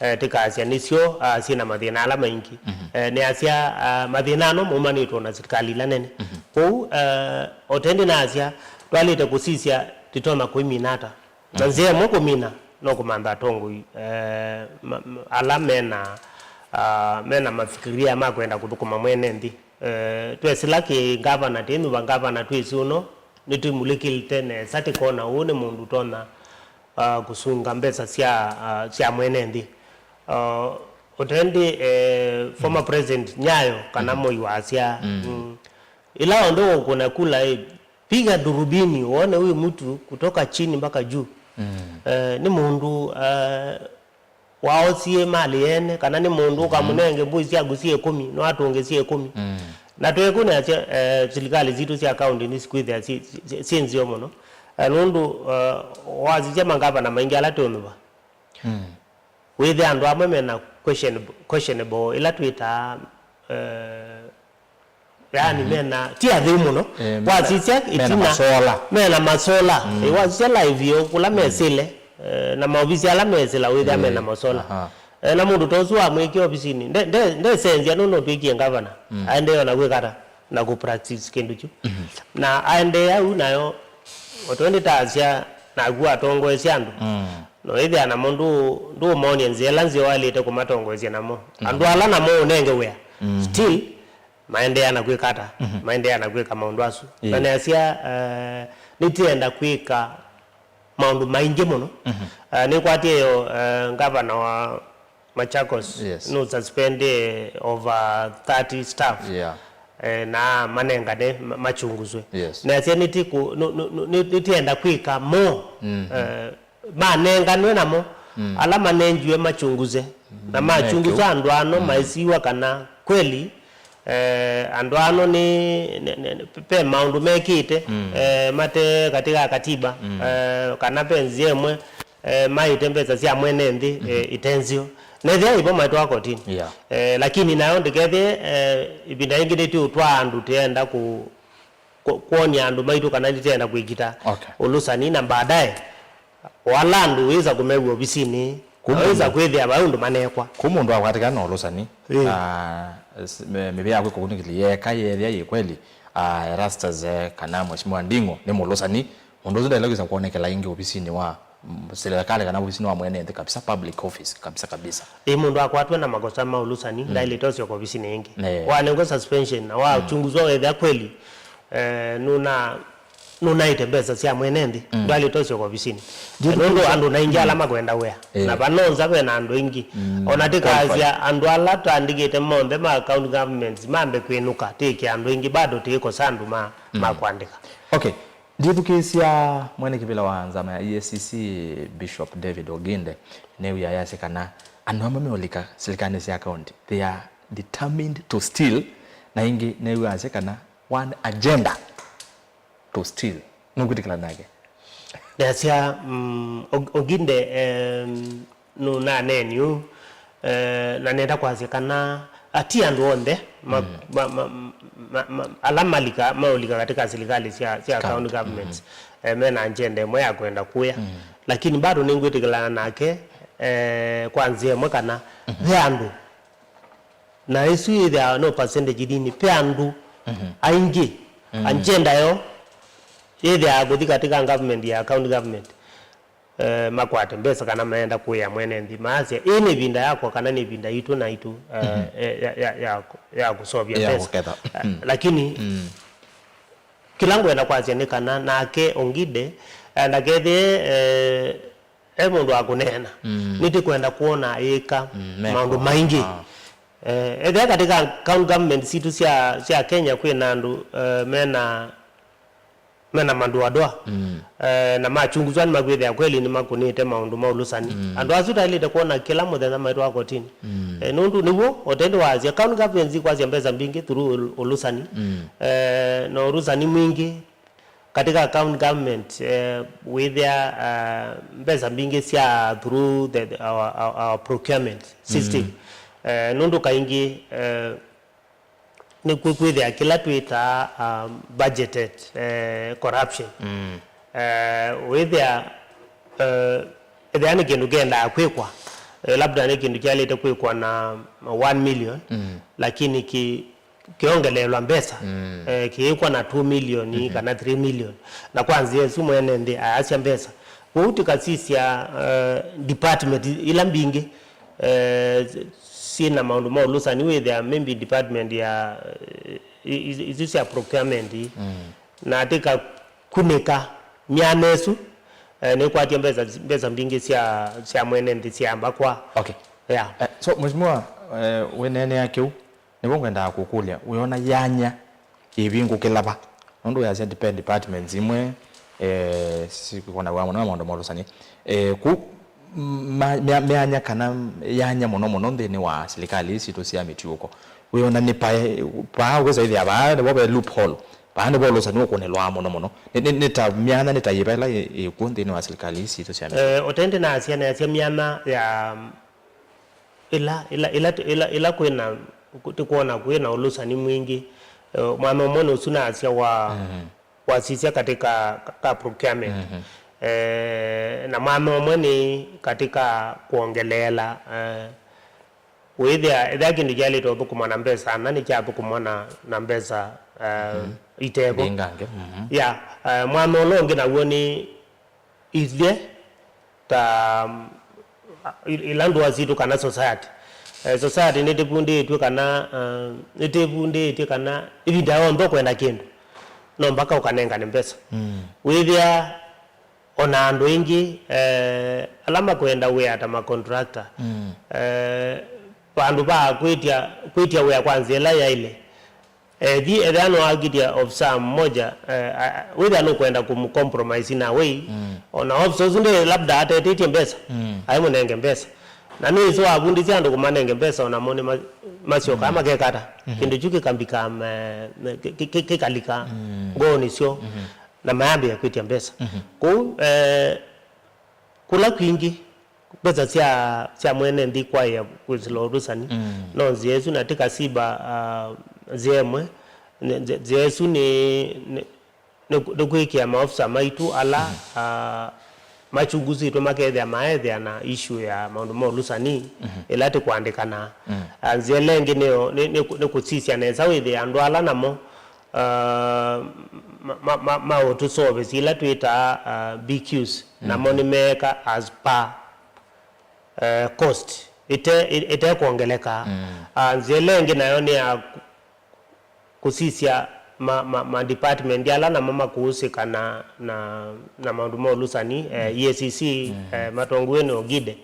eh, tĩkasya nĩsyo, ah, syĩ na mathĩna ala maingĩ. Eh, nĩasya, ah, mathĩna ano maumanĩtwe na silikalĩ ila nene. Kwoou, eh, otendi nasya, twaĩlĩte kũsisya tĩtonya kũimina ata. Na nzĩa ĩmwe kũmina no kũmantha atongoi, eh, ma- ma- ala mena, ah, mena mafikiria ma kwenda kũthũkũma mwene nthĩ. Eh, twesĩla kĩ ngavana, tĩnyuva ngavana twĩsĩ ũno, nĩtwĩmulĩkĩlĩte nesa tĩkona ũũ nĩ mũndũ ũtonya, ah, kũsunga mbesa sya, ah, sya mwene nthĩ. Ah, ũtendi, eh, former president Nyayo kana Moi wasya, mm, ĩla onthe ũkũna kula, eh, piga durubini uone huyu mtu kutoka chini mpaka juu. Eh, nĩ mũndũ, eh, waosie malĩ ene, kana nĩ mũndũ ũkamũnenge mbũi syaku syĩ ĩkũmi, no atũnge syĩ ĩkũmi. Na twĩkũnĩasya, eh, silikalĩ sitũ sya kaunti nĩsikwĩthĩa syĩ- syĩ- syĩ nzeo mũno. Eh, nũndũ, eh, wasisya mangavana maingĩ ala tũnyuva, wĩthĩa andũ amwe mena question- questionable, ĩla twĩtaa, eh, yaani mena, ti atheu mũno. Eh, wasisya mena ĩtina masola. Mena masola. Eh, wasisya live yo kũla mesĩle, eh, na maovisi ala mesĩla wĩthĩa mena masola. Eh, na mũndũ ta ũsu wamwĩkie ovisinĩ, nde- nde- ndesenzya nũndũ twĩkie ngavana. Aendeea na kwĩka ata na kũ practice kĩndũ kyu. Na aendeea ũu nayo, otwendĩtasya naku atongoesya andũ. No ĩthĩa namo ndũ- ndũũmonia nzĩa ĩla nzeo waĩlĩte kũmatongoesya namo. Andũ ala namo ũnenge wĩa, still maendeea na kwĩka ata? Maendeea na kwĩka maũndũ asu. Na nĩasya, eh, nĩtĩenda kwĩka maũndũ maingĩ mũno. Eh, nĩkwatie yo, eh, ngavana wa Machakos, yes, nũ suspend, eh, over thirty staff. Yeah. Eh, na manengane ma- machunguzwe. Yes. Nĩasya nĩtĩkũ- nũ- nũ- nũ- nĩ- nĩtĩenda kwĩka more, eh, manenganwe namo, ala manengiwe machunguze. Na machunguza andũ ano maisiwa kana kweli, eh, andũ ano nĩ, nĩ- nĩ- pe maũndũ mekĩte, eh, mate katika katiba, eh, kana pe nzĩa ĩmwe, eh, maĩte mbesa sya mwene nthĩ, eh, itenzio. Nethĩa ivo maitwa kotini. Yeah. Eh, lakini nayo ndikethie, eh, ivinda yĩngĩ nĩtũtwaa andũ tĩenda ku- kwo- kwonia andũ maitũ kana nĩtĩenda kwĩkita, okay, ũlũsani, na baadaye wala andũ wĩsa kũmew'a ovisinĩ, wĩsa kwĩthĩa vai ũndũ manekwa. Kũ mũndũ akwatĩkana na ũlũsani, ĩĩ, na s- me- mĩvĩa yaku ĩkũkunĩkĩlya yeka yethĩa yĩ kweli, ah, Erastus, eh, kana Mheshimiwa Nding'o nĩ mũlũsani, mũndũ ũsu ndaĩle kwĩsa kwonekela ĩngĩ ovisinĩ wa, mm, serikali kana ovisinĩ wa mwene nthĩ kabisa, public office kabisa kabisa. Ĩ mũndũ akwatwe na makosa ma ũlũsani, mm, ndaĩlĩte ũsyoka ovisinĩ ĩngĩ. Ne. Wanengwa suspension, na wachunguzwa wethĩa kweli, eh, nũna- nũnaĩte mbesa sya mwene nthĩ, mm, ndwaĩlĩte ũsyoka ovisinĩ. Nũndũ andũ naingĩ ala makwenda wĩa. Eh. Na vanonza vena andũ aingĩ. Mm. Ona tĩkasya andũ ala tandĩkĩte monthe ma county governments mambe kwĩnũka, tĩke andũ aingĩ bado tĩkosa andũ ma, ma, mm, kwandĩka. Okay. Ndithukĩĩsya mwene kĩvĩla wa nzama ya E A C C, Bishop David Oginde, nĩw'aa ayasya kana andũ amwe meũlika silikalĩ sya kaunti, they are determined to steal, na ĩngĩ nĩw'aa asya kana one agenda to steal. Nũkwĩtĩkĩla nake? Ndasya, mm, Og- Oginde, em, nũnaneeni ũu, eh, na nenda kwasya kana, ah, ti andũ onthe ma- mm, ma- ma- ma- ma- ala malika maũlika katika silikalĩ sya, sya county, county, governments, mm-hmm, eh, mena agenda ĩmwe ya kwenda kũya. Mm. Lakini bado nĩngwĩtĩkĩlana nake, eh, kwa nzĩa ĩmwe kana, mm-hmm, ve andũ, na ĩsu yĩthĩawa no percentage nini, ve andũ, mm-hmm, aingĩ, mm, agenda yo yĩthĩawa kũthi katika government ya county government, eh, makwate mbesa kana meenda kũĩa mwene nthĩ, maasya, "Ĩĩ nĩ ĩvinda yakwa kana nĩ ĩvinda yitũ naitũ, eh, mhm, eh, ya, ya, ya, ya kũseũvya ya mbesa." Kũketha. Eh, mm, lakini, mm, kĩla ngwenda kwasya nĩ kana nake Onginde, eh, ndakethĩe, eh, e mũndũ wa kũneena. Mm. Nĩtĩkwenda kwona ayĩka, mm, meko, maũndũ maingĩ. Ah. Eh, ethĩa katika county government sitũ sya, sya Kenya kwĩna andũ, eh, mena mena madoadoa, mm, eh, na machunguzwa nĩmakwĩthĩa kweli nĩmakũnĩte maũndũ ma ũlũsani. Mm. Andũ asu taĩlĩte kwona kĩla mũthenya maitwa kotini. Mm. Eh, nũndũ nĩw'o, otendi waasya, county governments ikwasya mbesa mbingĩ through ul- ũlũsani. Mm. Eh, na ũlũsani mwingĩ, Katika county government, eh, wĩthĩa, uh, mbesa mbingĩ sya through the, the, our, our, our procurement system. Mm. Eh, nũndũ kaingĩ, eh, nĩ kwĩ-, kwĩthĩa kĩla twĩtaa, um, budgeted, eh, corruption. Mm. Eh, wĩthĩa, eh, ethĩa nĩ kĩndũ kĩendaa kwĩkwa, eh, labda nĩ kĩndũ kyaĩlĩte kwĩkwa na one million, mm, lakini ki-, kĩongeleelwa mbesa, mm, eh, kĩĩkwa na two million, mhm, kana three million, na kwa nzĩa ĩsu mwene nthĩ ayasya mbesa. Kwoou tũkasisya, eh, department ila mbingĩ, eh, syĩ na maũndũ ma ũlũsani, wĩthĩa maybe department ya, eh, i-, i-, isu sya procurement, mm, na tĩkakunĩka myana ĩsu, eh, nĩkwatya mbesa, mbesa mbingĩ sya, sya mwene nthĩ syamba kwa. Okay. Yeah. Eh, so, Mheshimiwa, eh, wĩneenea kĩu, nĩvo ngwendaa kũkũlya, wĩona yanya ĩvingũkĩla va? Nũndũ wĩasya depend departments imwe, eh, sikonaw'a mũno na maũndũ ma ũlũsani. Eh, ku, ma, mya-, myanya kana yanya mũno mũno nthĩnĩ wa silikalĩ sitũ sya mĩtiũko. Wĩona nĩ pae, paa ũkwĩsa ĩthĩa vaa nĩvo ve loophole, vaa nĩvo ũlũsani ũkũnĩlwaa mũno mũno. Nĩ, nĩ, nĩ ta myanya, nĩ ta yĩva ĩla ĩ, ĩkw'o nthĩnĩ wa silikalĩ sitũ sya mĩtiũko? Eh, ũtende nasya, nasya myanya ya ĩla, ĩla, ĩla, ĩla, ĩla kwĩna, tũkwona kwĩna ũlũsani mwingĩ. Eh, mwanya ũmwe nĩ ũsu naasya wa, mhm, wasisya katika ka, ka procurement. Mhm. Eh, na mwanya ũmwe nĩ katika kwongeleela, eh, wĩthĩa, ethĩa kĩndũ kyaĩlĩte ũthũkũmwa na mbesa ana nĩkyathũkũmwa na, na mbesa, eh, mhm, itevo. Mbingange. Mhm. Ya, eh, mwanya ũla ũngĩ naw'o nĩ ithyĩ ta, um, i-, ila ndũa sitũ kana society. Eh, society nĩtĩvundĩtw'e kana, uh, nĩtĩvundĩtw'e kana ĩvinda yonthe ũkwenda kĩndũ, no mpaka ũkanengane mbesa. Mm. Wĩthĩa ona andũ aingĩ, eh, ala makwenda wĩa ta macontractor, mm, eh, vandũ va kwĩtya, kwĩtya wĩa kwa nzĩa ĩla yaĩle, ethi ethĩa nĩwakitya ofisa mmoja, eh, a-, a-, wĩthĩa nũkwenda kũmũcompromise in a way, mm, ona ofisa ũsu ndĩ labda atetĩtye mbesa, mm, aimũnenge mbesa. Na nĩwĩsĩ wavundĩsya andũ kũmanenge mbesa, onamo nĩ ma-, masyokaa, mm, makekata. Mhm. Kĩndũ kyu kĩkambika, eh, kĩ-, kĩ-, kĩ-, kĩkalika, mm, ngoonĩ syoo, mhm, na mayambĩĩa kwĩtya mbesa. Mhm. Kũu, eh, kũla kwingĩ, mbesa sya, sya mwene nthĩ kwaĩa kwĩsĩla ũlũsani, mm, no nzĩa ĩsu, na ti kasiba, ah, nzĩa ĩmwe. Nzĩ-, nzĩa ĩsu nĩ, nĩ, nĩ, nĩ kwĩkĩa maofisa maitũ ala, mm, ah, machunguzĩtwe makethĩa maeethĩa na issue ya maũndũ ma ũlũsani, mhm, ĩla tĩkũandĩkana. Mm. Ah, nzĩa ĩla ĩngĩ nĩyo, nĩ, nĩ, nĩ kũsisya nesa wĩthĩe andũ ala namo, uh, ma, ma, ma, maũtũseũvĩsya ila twĩtaa, uh, B Qs, namo, mhm, nĩmeeka as per, uh, cost, ĩte, ĩ-, ĩtekwongeleka. Mm. Uh, nzĩa ĩla ĩngĩ nayo nĩ ya kũ-, kũsisya ma, ma, ma department ala namo makũhusĩka na, na, na maũndũ ma ũlũsani, eh, mm, E A C C, mm, eh, matongoew'e nĩ Ogide.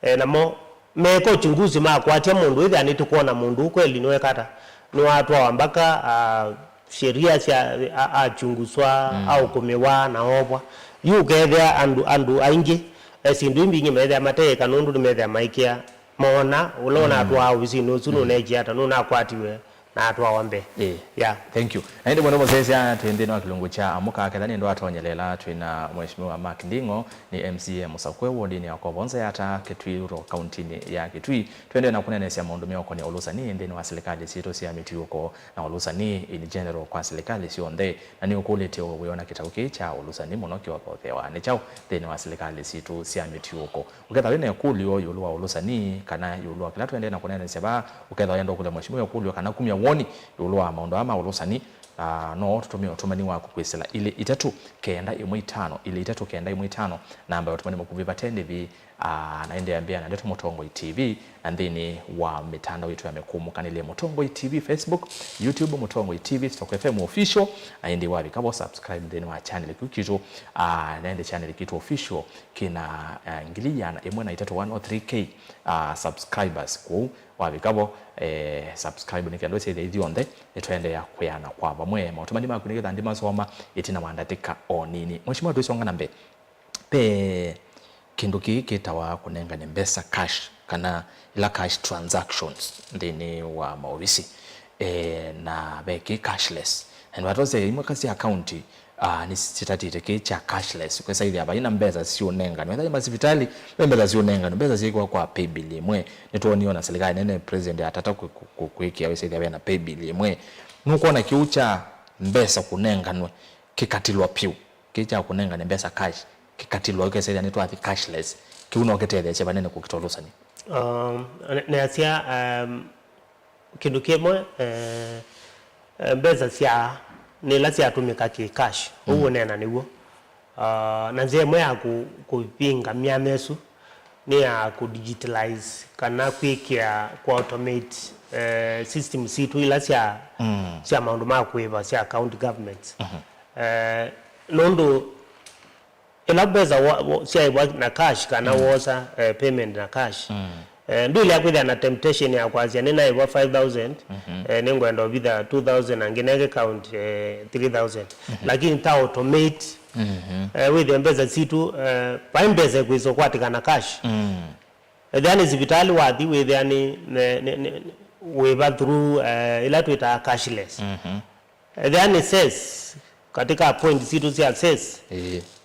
Eh, namo meeka uchunguzi makwatya mũndũ, ĩthĩa nĩtũkwona mũndũ ũũ kweli nĩwekata, nĩwatwawa mpaka, ah, sheria sya, a-, achunguswa, mm, aũkũmĩwa na ovwa. Yu ũkethĩa andũ, andũ aingĩ, eh, syĩndũ imbingĩ methĩa mateeka nũndũ nĩmethĩa maikĩa moona ũla, mm, ũnatwaa ovisinĩ ũsu, mm, nũneekie ata, nũnakwatiwe na atwawa mbee. Ĩĩ. Yeah. Thank you. Na ĩndĩ mwendwa mũsyaĩĩsya, twĩ nthĩnĩ wa kĩlungu kya Amũka, ketha nĩ ndwatonyelela, twĩ na Mheshimiwa Mark Nding'o, nĩ M C A mũsakũe wodinĩ ya Kovonza Yata, Kitui Rural, kauntinĩ ya Kitui. Twendee na kũneenesya maũndũ meũkonia ũlũsani nthĩnĩ wa silikalĩ sitũ sya mĩtiũko na ũlũsani in general kwa silikalĩ syonthe. Na nĩ ũkũlĩtye wĩona kĩtau kĩĩ kya ũlũsani mũno kĩothothewa nĩ kyaũ nthĩnĩ wa silikalĩ sitũ sya mĩtiũko. Ũkethwa wĩ na ĩkũlyo ĩũlũ wa ũlũsani kana ĩũlũ wa kĩla tũendee na kũneenesya vaa, ũkethwa wenda ũkũlya Mheshimiwa ĩkũlyo kana kumya woni ĩũlũ wa maũndũ aa ma ũlũsani, ah, no ũtũtũmĩe ũtũmani waku kwĩsĩla ilĩ itatũ kenda ĩmwe itano, ilĩ itatũ kenda ĩmwe itano, namba ya ũtũmani mũkuvĩ vate ndĩvi, ah, na ĩndĩ ambĩa na Ndeto Mũtongoi T V, na nthĩnĩ wa mĩtandao yitũ ya mĩkũmũkanĩlye, Mũtongoi T V Facebook, YouTube Mũtongoi T V, Stock F M Official, na ĩndĩ wavika vo subscribe nthĩnĩ wa channel kĩu kitũ, ah, na ĩndĩ channel kitũ official kĩna, ah, ngili ĩana ĩmwe na itatũ, one oh three K, ah, subscribers. Kwoou wavika vo, eh, subscribe nĩ kenda ũsyaĩthya ithyonthe nĩtũendeea kwĩana kwa vamwe. Maũtũmani maku nĩketha ndimasoma ĩtina wa ndatĩka o nini. Mheshimiwa, twĩsonga na mbee, ve kĩndũ kĩĩ kĩtawa kũnengane mbesa cash, kana ila cash transactions nthĩnĩ wa maovisi, eh, na ve kĩ cashless. Na nĩwatosya imwe sya akaunti, Ah, nĩ sitatĩte kĩĩ kya cashless. Kwĩsa ĩthĩa vai na mbesa siũnenganwe. Ethĩa nĩ masivitalĩ, ve mbesa siũnenganwe. Mbesa syĩkĩwa kwa paybill ĩmwe. Nĩtwonie ona silikalĩ nene, president atata kwĩ-, kwĩ-, kwĩ-, kwĩkĩa wĩsa ĩthĩa ve na paybill ĩmwe. Nũkwona kĩu kya mbesa kũnenganwe kĩkatilwa pyũ. Kĩĩ kya kũnengane mbesa cash, kĩkatilwa, ũkesa ĩthĩa nĩtwathi cashless. Kĩu no kĩtetheesye vanene kũkita ũlũsani. Um, ne-, neasya, um, kĩndũ kĩmwe, eh, eh, mbesa sya, nĩ ila syatũmĩka kĩ cash, ũu ũneena nĩw'o. Ah, na nzĩa ĩmwe ya kũ-, kũvinga myanya ĩsu nĩ ya kũ digitalize kana kwĩkĩa, kũ automate, eh, system sitũ ila sya, sya maũndũ ma kũĩva sya county governments. Eh, nũndũ ĩla mbesa wa-, wa-, syaĩvwa na cash kana wosa, eh, payment na cash, eh, ndwĩlea kwĩthĩa na temptation ya kwasya, "Nĩnaĩvwa five thousand, eh, nĩngwenda ũvitha two thousand angĩ neke count, eh, three thousand." Lakini ta automate, eh, wĩthĩa mbesa sitũ, eh, vai mbesa ĩkwĩsa ũkwatĩka na cash. Ethĩa nĩ sivitalĩ wathi, wĩthĩa nĩ, nĩ, nĩ, nĩ, wĩva through, eh, ĩla twĩtaa cashless. Ethĩa nĩ cess, katika point sitũ sya cess,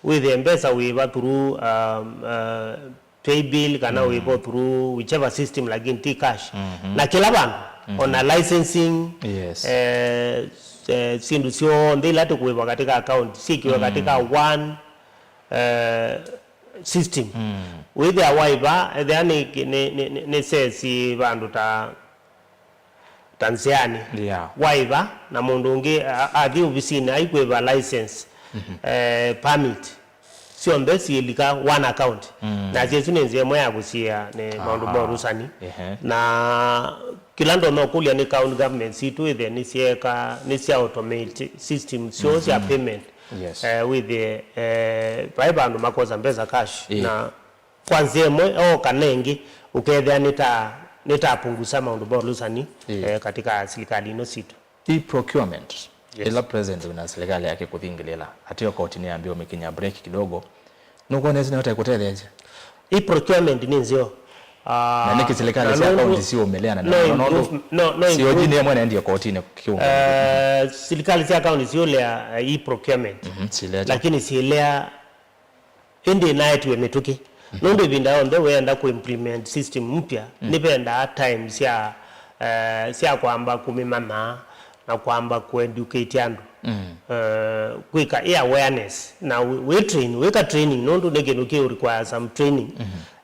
wĩthĩe mbesa wĩva through, um, uh, pay bill kana wĩva through whichever system, lakini ti cash. Na kĩla vandũ, ona licensing, eh, eh, syĩndũ syonthe ila tũkũĩva katika account syĩkiwe katika one, eh, system. Wĩthĩa waiva, ethĩa nĩ, nĩ, nĩ, nĩ, nĩ cess vandũ ta ta nzĩanĩ. Yeah. Waiva, na mũndũ ũngĩ a-, athi ovisinĩ aikwĩva license, eh, permit, syonthe siĩlika one account. Na syĩsu nĩ nzĩa ĩmwe ya kũsiĩa nĩ maũndũ ma ũlũsani. Na kĩla ndonya ũkũlya nĩ county government sitũ ĩthe nĩsyeeka, nĩsya automate system syoo sya payment. Yes. Eh, wĩthĩe, eh, vai vandũ makosa mbesa cash. Na kwa nzĩa ĩmwe o kana ĩngĩ, ũkethĩa nĩta, nĩtapungusa maũndũ ma ũlũsani, eh, katika silikalĩ ino sitũ. E-procurement, ĩla president wĩna silikalĩ yake kũthingĩlĩla, ateo koti nĩyambie ũmĩkinya break kidogo, nũkwona ĩsu nĩyo ta ĩkũtetheesya? E-procurement nĩ nzeo. Ah, na nĩkĩ silikalĩ sya kaunti siũmĩlea na no nũndũ improve-, no, no sioji improve-, nĩ ĩmwe naendie kotinĩ kĩũngano? Eh, silikalĩ sya kaunti siũlea, eh, e-procurement. Mhm, silea kyaũ? Lakini silea ĩndĩ naetiwe mĩtũkĩ. Nũndũ ĩvinda yonthe weenda kũ implement system mpya, nĩvendaa time sya, eh, sya kwamba kũmĩmanya na kwamba kũ educate andũ. Eh, kwĩka ĩ awareness na wĩ, wĩ train, wĩka training, nũndũ nĩ kĩndũ kĩ require some training.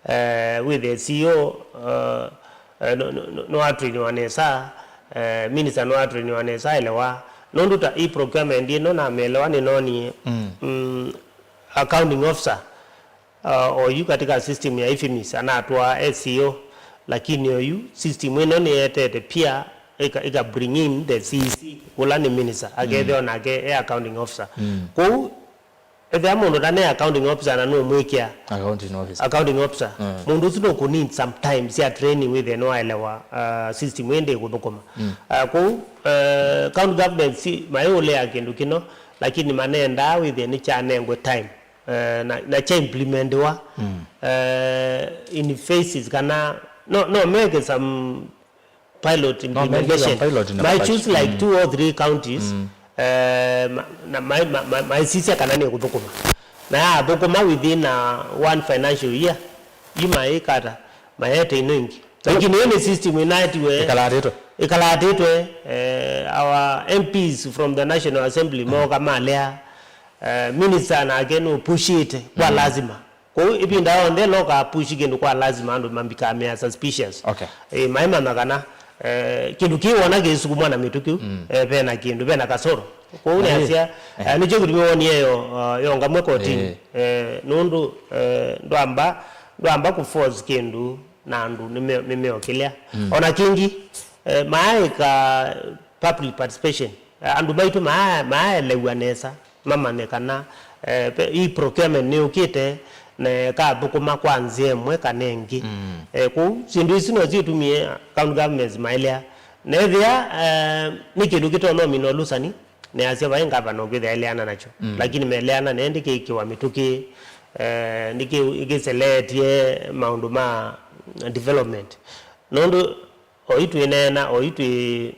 Eh, wĩthĩe C E O, eh, eh, no, no, no, nĩwatrainiwa nesa, eh, minister nĩwatrainiwa nesa, elewa. Nũndũ ta e-procurement ĩno namĩelewa nĩnonie, mm, accounting officer, uh, oyu katika system ya IFMIS anatwaa S E O, lakini oyu system ĩno nĩyetete pia ĩka, ĩka bring in the C E C, ũla nĩ minister, akethĩwa nake e accounting officer. Kwoou, ethĩa mũndũ ta nĩ accounting officer na nũmwĩkĩa accounting officer, accounting officer, mũndũ ũsu nũkũ need some time sya training wĩthĩe nĩwaelewa, uh, system ĩndĩ ĩkũthũkũma. Uh, kwoou, uh, county government si mayĩũlea kĩndũ kĩno, lakini manendaa wĩthĩe nĩkyanengwe time, eh, na, na kya implementiwa, eh, in phases, kana no, no meke some pilot implementation. Pilot na choose like two or three counties, eh, ma, na ma, ma, ma, maisisya kana nĩ kũthũkũma. Na yathũkũma within a one financial year, yu maikata, maete ino ingĩ. Lakini ĩĩ nĩ system ĩnaetiwe, ĩkalaatĩtwe, ĩkalaatĩtwe, eh, our M Ps from the National Assembly moka malea, eh, minister nake nũpushĩte kwa lazima. Kwoou ĩvinda yonthe loka push kĩndũ kwa lazima, andũ mambikaa mea suspicious. Okay. Eh, maimanya kana, eh, kĩndũ kĩĩ wona kĩsukumwa na mĩtũkĩ, eh, vena kĩndũ, vena kasoro. Kwoou nĩasya, eh, nĩkyo kĩtumi wonie yo, uh, yongamwe kotini. Eh, nũndũ, eh, ndwamba, ndwamba kũ force kĩndũ na andũ nĩme-, nĩmeokĩlea. Ona kĩngĩ, eh, maaĩka public participation. Eh, andũ maitũ maa-, maaelew'a nesa, mamanye kana, eh, pe-, e-procurement nĩyũkĩte na ĩkathũkũma kwa nzĩa ĩmwe kana ĩngĩ. Eh, kwoou syĩndũ isu no syĩtumie county governments maelea. Na ethĩa, eh, nĩ kĩndũ kĩtonya ũmina ũlũsani, nĩasya vai ngavana ũkwĩthĩa eleana nakyo. Lakini meleana na ĩndĩ kĩkĩwa mĩtũkĩ, eh, nĩkĩkĩseletie maũndũ ma development. Nũndũ oyu twĩneena, oyu twĩ,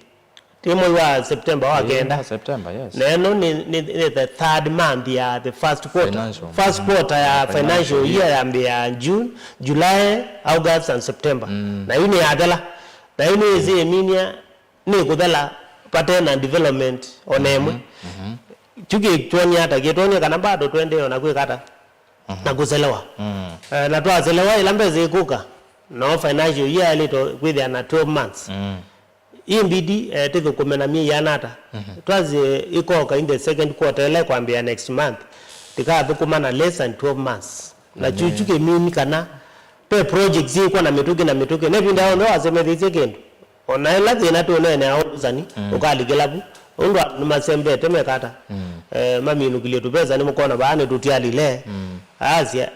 Ĩ mwei wa September wa kenda. September, yes. Na ĩno nĩ, nĩ, nĩ the third month ya the first quarter. Financial. First quarter ya financial year yambĩĩa June, July, August and September. Na yu nĩ yathela. Na yu nĩ ĩsĩ ĩminia nĩ kũthela vate na development o na ĩmwe. Kyu kĩtwonia ata? Kĩtwonia kana bado tũendee o na kwĩka ata? Na kũselewa. Eh, na twaselewa ĩla mbesa ĩkũka, no financial year yaĩlĩtwe kwĩthĩa na twelve months. Imbidi, eh, tĩthũkũme na myei yana ata? Twasye ĩkoka in the second quarter ĩla ĩkwambĩĩa next month, tĩkathũkũma na less than twelve months. Na kyu kĩmini kana ve projects syĩkwa na mĩtũkĩ na mĩtũkĩ. Na ĩvinda yonthe wasemethisye kĩndũ. O na ĩla thĩna tũneenea ũsani, ũkalikĩla vu. Ũndũ andũ nĩmasembete mekata. Eh, maminũkilye tũvesa nĩmũkona vaa nĩtũtialile. Asya,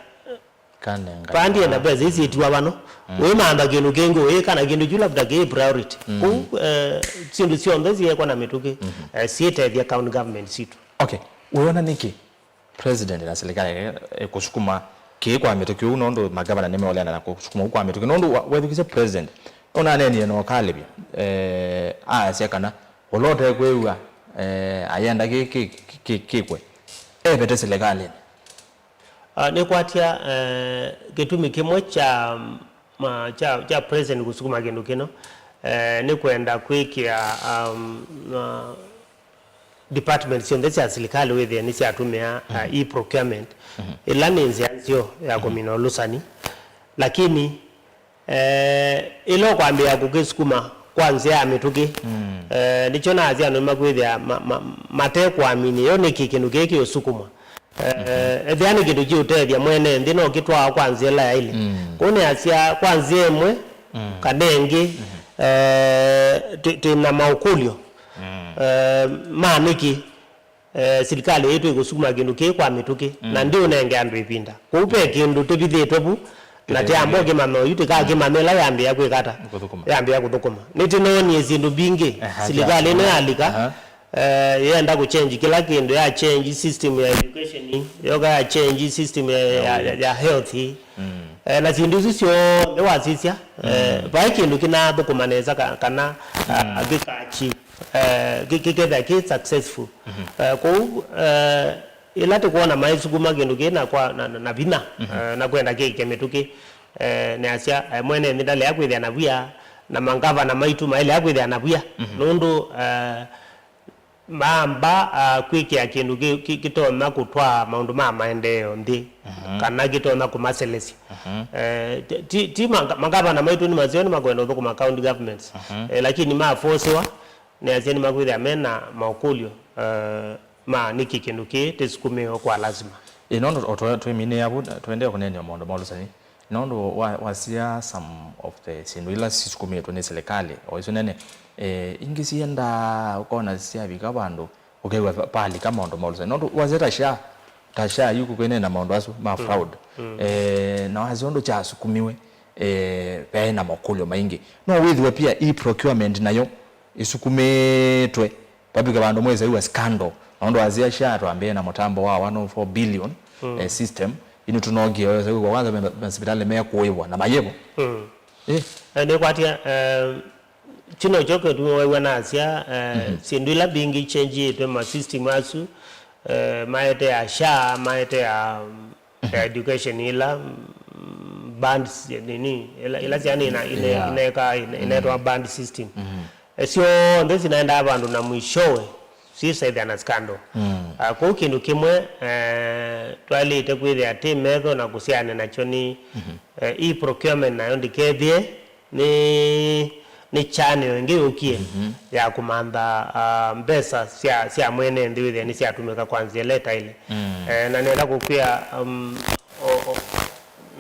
Kanenga. Vaa ndienda mbesa isi itiwa vano. Wĩmantha kĩndũ kĩngĩ, ũĩ kana kĩndũ kyu labda kĩ priority. Kũu, eh, syĩndũ syonthe syĩekwa na mĩtũkĩ, eh, syĩtethya county government sitũ. Okay, wĩona nĩkĩ president na serikali, eh, kũsukuma kĩĩ kwa mĩtũkĩ ũu, nũndũ magavana nĩmeũleana na kũsukuma ũu kwa mĩtũkĩ, nũndũ wa- wethukisye president ũnaneenie na ũkalĩvya, eh, aasya kana ũla ũtekwĩw'a, eh, ayenda kĩ- kĩ- kĩ- kĩkwe evete serikalini. Ah, nĩkwatya, eh, kĩtumi kĩmwe kya, ma- kya, kya president kũsukuma kĩndũ kĩno, eh, nĩ kwenda kwĩkĩa, um, ma- department syonthe sya silikalĩ wĩthĩe nĩsyatũmĩa, uh, e-procurement, ĩla nĩ nzĩa nzeo ya kũmina ũlũsani. Lakini, eh, ĩla ũkwambĩĩa kũkĩsukuma kwa nzĩa ya mĩtũkĩ, eh, nĩkyo naasya andũ nĩmakwĩthĩa ma- ma- mate kũamini yo nĩkĩ kĩndũ kĩĩ kĩũsukumwa. Eh, ethĩa nĩ kĩndũ kĩũtethya mwene nthĩ, no kĩtwaa kwa nzĩa ĩla yaĩle. Kũu nĩasya kwa nzĩa ĩmwe kana ĩngĩ, eh, twĩ- twĩ na maũkũlyo, eh, ma nĩkĩ, eh, silikalĩ ĩtũ ĩkũsukuma kĩndũ kĩĩ kwa mĩtũkĩ, na ndĩũnenge andũ ĩvinda. Kũu ve kĩndũ tũvithĩtwe vu, na tĩamba ũkĩmanya oyu, tĩkakĩmanya ĩla yambĩĩa kwĩka ata? Kũthũkũma. Yambĩĩa kũthũkũma. Nĩtĩnoonie syĩndũ mbingĩ silikalĩ ĩno yalika, eh, yenda kũchange kĩla kĩndũ, ya change system ya education, yoka ya change system ya, ya, ya, ya health. Eh, na syĩndũ isu syonthe wasisya, eh, vai kĩndũ kĩnathũkũma nesa ka- kana, ah, kĩkachi, eh, kĩ- kĩkethĩa kĩ successful. Eh, kũu, eh, ĩla tũkwona maisukuma kĩndũ kĩ na kwa- na- na- na vinya, eh, na kwenda kĩke mĩtũkĩ, eh, nĩasya, eh, mwene nthĩ ndalea kwĩthĩa na via, na mangavana maitũ mailea kwĩthĩa na via, nũndũ, eh, maamba, ah, kwĩkĩa kĩndũ kĩ- kĩ- kĩtonya kũtwaa maũndũ ma maendeeo nthĩ, kana kĩtonya kũmaselesya. Eh, ti- ti- ti manga- mangavana maitũ nĩ maseo nĩmakwenda ũthũkũma county governments. Eh, lakini mafosiwa nĩasya nĩmakwĩthĩa mena maũkũlyo, eh, ma nĩkĩ kĩndũ kĩĩ tĩsukumĩwe kwa lasima. Ĩ, nũndũ o twe- twĩminĩĩa vu, tũendee kũneenea maũndũ ma ũlũsani. Nũndũ wa- wasya some of the syĩndũ ila sisukumĩtwe nĩ silikalĩ, o isu nene, eh, ingĩ siendaa ũkona syavika vandũ, ũkew'a va- valika maũndũ ma ũlũsani. Nũndũ wasya ta SHA, ta SHA yu kũkwĩnena maũndũ asu ma fraud. Eh, na wasya ũndũ kyasukumiwe, eh, veaĩ na makũlyo maingĩ. No wĩthĩwe pia e-procurement nayo ĩsukumĩtwe, vavika vandũ mwĩsa ĩw'a scandal. Nũndũ wasya SHA twambĩĩe na mũtambo wa one oh four billion, eh, system. Ĩndĩ tũnookie wĩsa kwĩw'a kwanza me- masivitalĩ mekũĩvwa na mayĩvo. Eh. Eh, nĩkwatya, eh, kyu nokyo kĩtumi wew'a nasya, eh, syĩndũ ila mbingĩ ichenjiĩtwe ma system asu, eh, maete ya SHA, maete ya, mm, ya education ila, mm, bands, nini, ila, ila syana ina- ine- Yeah. ineka- ine- inetwa band system. Eh, syonthe sinaendaa vandũ na mwishowe sisethĩa na scandal. Ah, kũu kĩndũ kĩmwe, eh, twaĩlĩte kwĩthĩa tĩ metho na kũsiane nakyo nĩ, eh, e-procurement nayo ndĩkethĩe nĩ, nĩ channel ĩngĩ yũkie ya kũmantha, ah, mbesa sya, sya mwene nthĩ wĩthĩa nĩsyatũmĩka kwa nzĩa ĩla ĩtaĩle. Eh, na nenda kũkwĩa, um, o- o-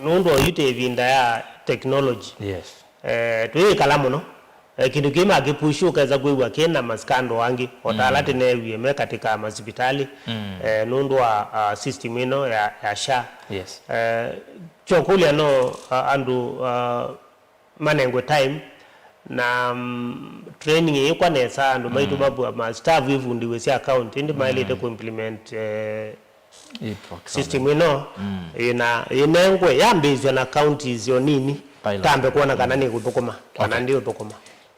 nũndũ oyu tĩ ĩvinda ya technology. Yes. Eh, tũyĩkala mũno. Eh, kĩndũ kĩĩ makĩpushi ũkesa kwĩw'a kĩ na maskando angĩ, o ta ala tĩneewie me katĩ ka masivitalĩ, eh, nũndũ wa, ah, system ĩno ya, ya SHA. Yes. Eh, kyokũlya no, ah, andũ, ah, manengwe time na, mm, training ĩĩkwa nesa, andũ maitũ mavua ma staff ifundiwe sya account, ĩndĩ maĩlĩte kũimplement, eh, E-procurement. System ĩno ĩna- ĩnengwe yambĩĩsw'a na counties o nini, pilot, tambe kwona kana nĩkũthũkũma kana ndĩũthũkũma.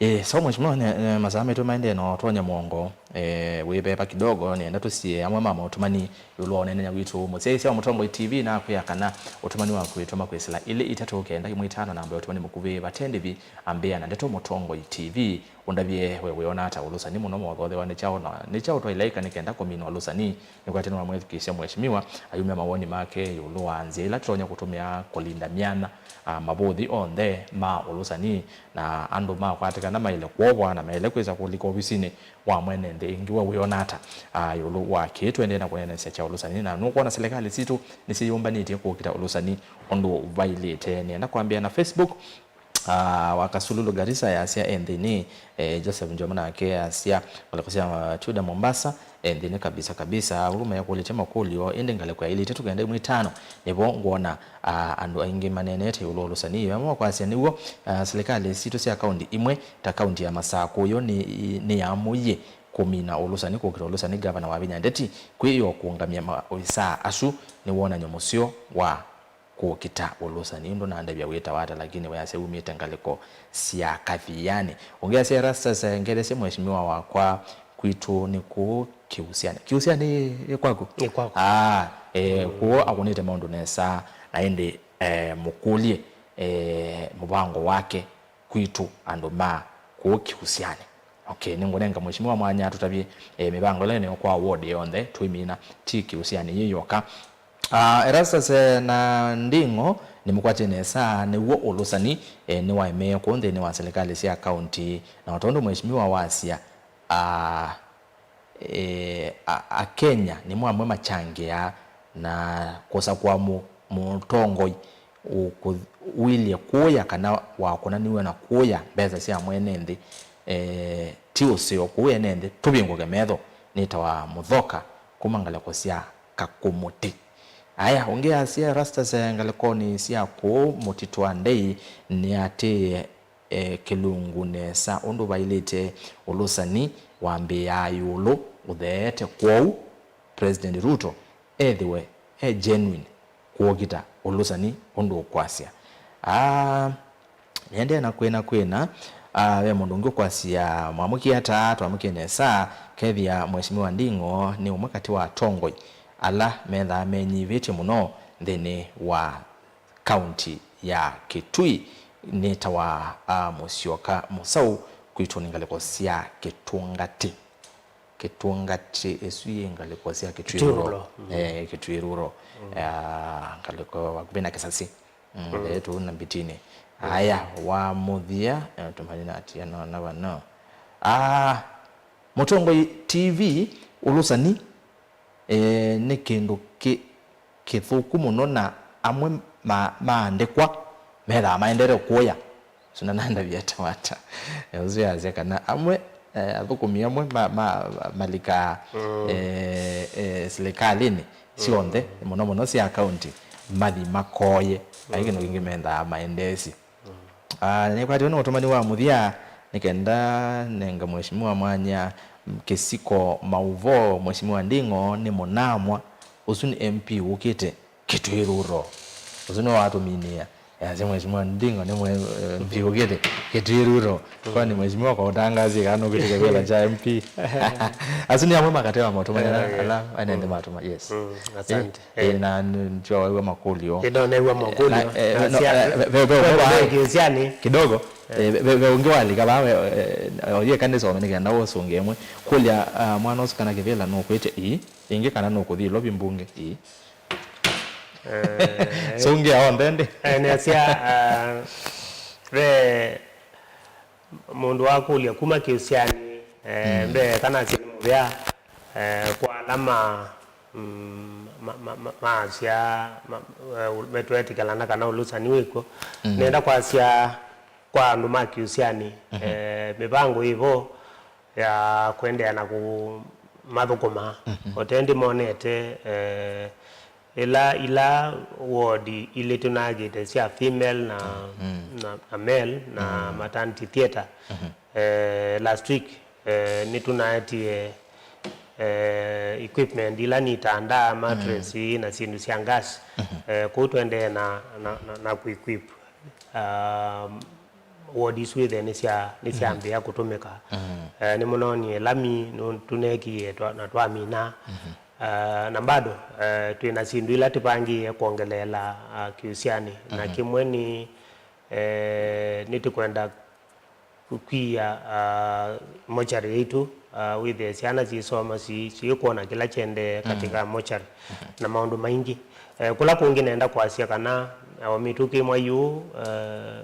Eh, so mheshimiwa, ne, ne, masaa maitũ maendee na ũtonya mũongo, eh, wĩveva kidogo, nĩenda tũsie amwe ma maũtũmani ĩũlũ wa ũneenany'a witũ. Mũsyaĩĩsya wa Mũtongoi T V nakwĩa kana ũtũmani waku wĩtũma kwĩsĩla ilĩ itatũ kenda ĩmwe itano namba ya ũtũmani mũkuvĩ vate ndĩvi, ambĩa na ndeto Mũtongoi T V. Ũndavye we wĩona ata ũlũsani mũno mothothewa nĩ kyaũ na nĩ kyaũ twaĩle ĩka nĩ kenda kũmina ũlũsani? Nĩkwatene wa mwĩthukĩĩsya mheshimiwa ayumya mawoni make ĩũlũ wa nzĩa ila tũtonya kũtũmĩa kũlinda myanya, ah, mavũthi onthe ma ũlũsani na andũ makwatĩkana maĩle kwovwa na maĩle kwĩsa kũlika ovisinĩ wa mwene nthĩ. Ĩngĩ we wĩona ata, ah, ĩũlũ wa kĩĩ tũendee na kũneenesya kya ũlũsani, na nũkwona silikalĩ sitũ nĩsyĩyũmbanĩtye kũkita ũlũsani ũndũ vailĩte? Nĩenda kwambĩa na Facebook. Ah, wa Kasululu Garissa yasya e nthĩnĩ, eh, Joseph Njomo nake asya ngalĩko sya, ah, Chuda Mombasa, e nthĩnĩ kabisa kabisa. Ũu mekũlĩtye makũlyo, ĩndĩ ngalĩko ya ilĩ itatũ kenda ĩmwe itano nĩvo ngwona, ah, andũ aingĩ maneenete ĩũlũ wa ũlũsani. Vamwe wa kwasya nĩw'o, ah, silikalĩ sitũ sya kaunti imwe ta kaunti ya Masakũ yo nĩ, nĩyaamũie kũmina ũlũsani, kũkita ũlũsani. Ngavana Wavinya Ndeti kwĩyoo kũũngamya maovisaa asu nĩ wonany'o mũseo wa kũkita ũlũsani. Ũndũ nandavya wĩtawa ata, lakini we asya umĩte ngalĩko sya Kathiani. Ũngĩ asya, Erastus, eh, ngelesye mheshimiwa wakwa, kwitũ nĩ kũũ Kĩusianĩ. Kĩusianĩ ĩ kwaku? Ĩ kwakwa. Ah, eh, kũũ akũnĩte maũndũ nesa, na ĩndĩ, eh, mũkũlye, eh, mũvango wake kwitũ andũ ma kũũ Kĩusianĩ. Okay, nĩngũnenga mheshimiwa mwanya atũtavye, eh, mĩvango ĩla ĩnayo kwa ward yonthe, tũimina ti Kĩusianĩ yĩ yoka. Ah, Erastus, eh, na Nding'o nĩmũkwatye nesa, nĩw'o ũlũsani, eh, nĩwaemee kũũ nthĩnĩ wa silikalĩ sya kaunti, na o tondũ mheshimiwa wasya, ah, eh, a, Akenya nĩmo amwe machangĩaa na kũsakũa mũ, mũtongoi ũkũ, ũilye kũya kana wakũnaniw'e na kũya mbesa sya mwene nthĩ, eh, ti ũseo kũu ene nthĩ. Tũvingũke metho, nĩtawa Mũthoka kuma ngalĩko sya Kakũmũtĩ. Aya, ũngĩ asya, Erastus, eh, ngalĩkonĩ sya kũũ Mũtitũ wa Ndei nĩatĩĩe, eh, kĩlungu nesa ũndũ vailĩte. Ũlũsani wambĩĩaa ĩũlũ ũtheete, kwoou President Ruto ethĩwe e genuine kũũkita ũlũsani ũndũ ũkwasya. Ah, nĩendee na kwĩna kwĩna, ah, ve mũndũ ũngĩ ũkwasya, mwamũkie ata? Twamũkie nesa. Kethĩa Mheshimiwa Nding'o nĩ ũmwe katĩ wa atongoi ala methaa menyivĩtye mũno nthĩnĩ wa kaunti ya Kitui, nĩtawa, ah, Mũsyoka Mũsaũ, kwitũ nĩ ngalĩko sya Kĩtũngatĩ. Kĩtũngatĩ, ĩsu yĩ ngalĩko sya Kitui Rural. Kitui Rural, mm. Eh, Kitui Rural. Mm. Ah, ngalĩko vakuvĩ na Kĩsasi. Mm, mm. Ve tũu na Mbitini. Mm. Aya, wa mũthya, eh, tũmanye na atia no, na vano. Ah, Mũtongoi T V, ũlũsani, eh, nĩ kĩndũ kĩ, kĩthũku mũno, na amwe ma, maandĩkwa methaa maendete kũya. Suna nandavya ta wata. Eh, ũsu yasya kana amwe, eh, athũkũmi amwe ma, ma, malikaa, mm, eh, eh, silikalĩnĩ syonthe, mm, mũno mũno sya kaunti, mathi makoye. Ai kĩndũ kĩngĩ mendaa maendeesye. Ah, nĩkwatiwe nĩ ũtũmani wa mũthya, nĩ kenda nenga Mheshimiwa mwanya, mm, kĩsiko maũvoo. Mheshimiwa Nding'o nĩ mũnamwa, ũsu nĩ M P ũkĩte Kitui Rural. Ũsu nĩwe watũminĩĩa. Yasya Mheshimiwa Nding'o nĩ mwe-, eh, M P ũkĩte Kitui Rural. Kwani Mheshimiwa kwa ũtangazi kana ũkĩte kĩvĩla kya M P? Asu nĩ amwe makate wa maũtũmani ala, eh, ala ene nthĩ matũma. Yes. Mm, asante. Eh, eh, na nĩtwawaiwa makũlyo. Ĩno nĩw'a makũlyo. Na, eh, na no, sia-, eh, ve, ve, ve, kwenda ve, ve Kĩusianĩ kidogo. Eh, ve, ve ũngĩ walika vaa, eh, oye kanĩsome nĩ kenda ũsũngĩe ĩmwe. Kũlya, ah, mwana ũsu kana kĩvĩla nũkwĩte ii, ĩngĩ kana nũkũthi lobi mbunge ii. Eh, sũngĩa onthe ndĩ. Eh, nĩasya, ah, ve mũndũ wakũlya kuma Kĩusianĩ, eh, mm, mbee kana asya nĩ mũvea, eh, kwa ala ma, mm, ma, ma, ma, maasya, ma, eh, metwetĩkĩlana kana ũlũsani wĩkw'o. Mm. Nenda kwasya kwa andũ ma Kĩusianĩ, mhm, eh, mĩvango ĩvo ya kũendeea na kũmathũkũma. Mhm. O tendĩ monete, eh, ĩla, ila ward ilĩ tũnaakĩte sya female na, mhm, na, na male na, mhm, maternity theatre. Mhm. Eh, last week, eh, nĩtũnaetie, eh, equipment ila nĩ itanda, mattress, mhm, na syĩndũ sya gas. Mhm. Eh, kũu tũendee na, na, na, na kũ-equip, um, ward isu wĩthĩe nĩsya-, nĩsyambĩĩa kũtũmĩka. Eh, nĩmũnonie lami nũ-, tũneekie twa-, na twamina. Eh, na bado, eh, twĩ na syĩndũ ila tũvangĩĩe kwongeleela, ah, kĩũsyanĩ. Na kĩmwe nĩ, eh, nĩtũkwenda kũkwia, ah, mochari yaitũ, ah, wĩthĩe syana syĩsoma syĩ-, syĩkwona kĩla kyendee katika mochari na maũndũ maingĩ. Eh, kũla kũngĩ nenda kwasya kana, eh, o mĩtũkĩ mwa yu, eh,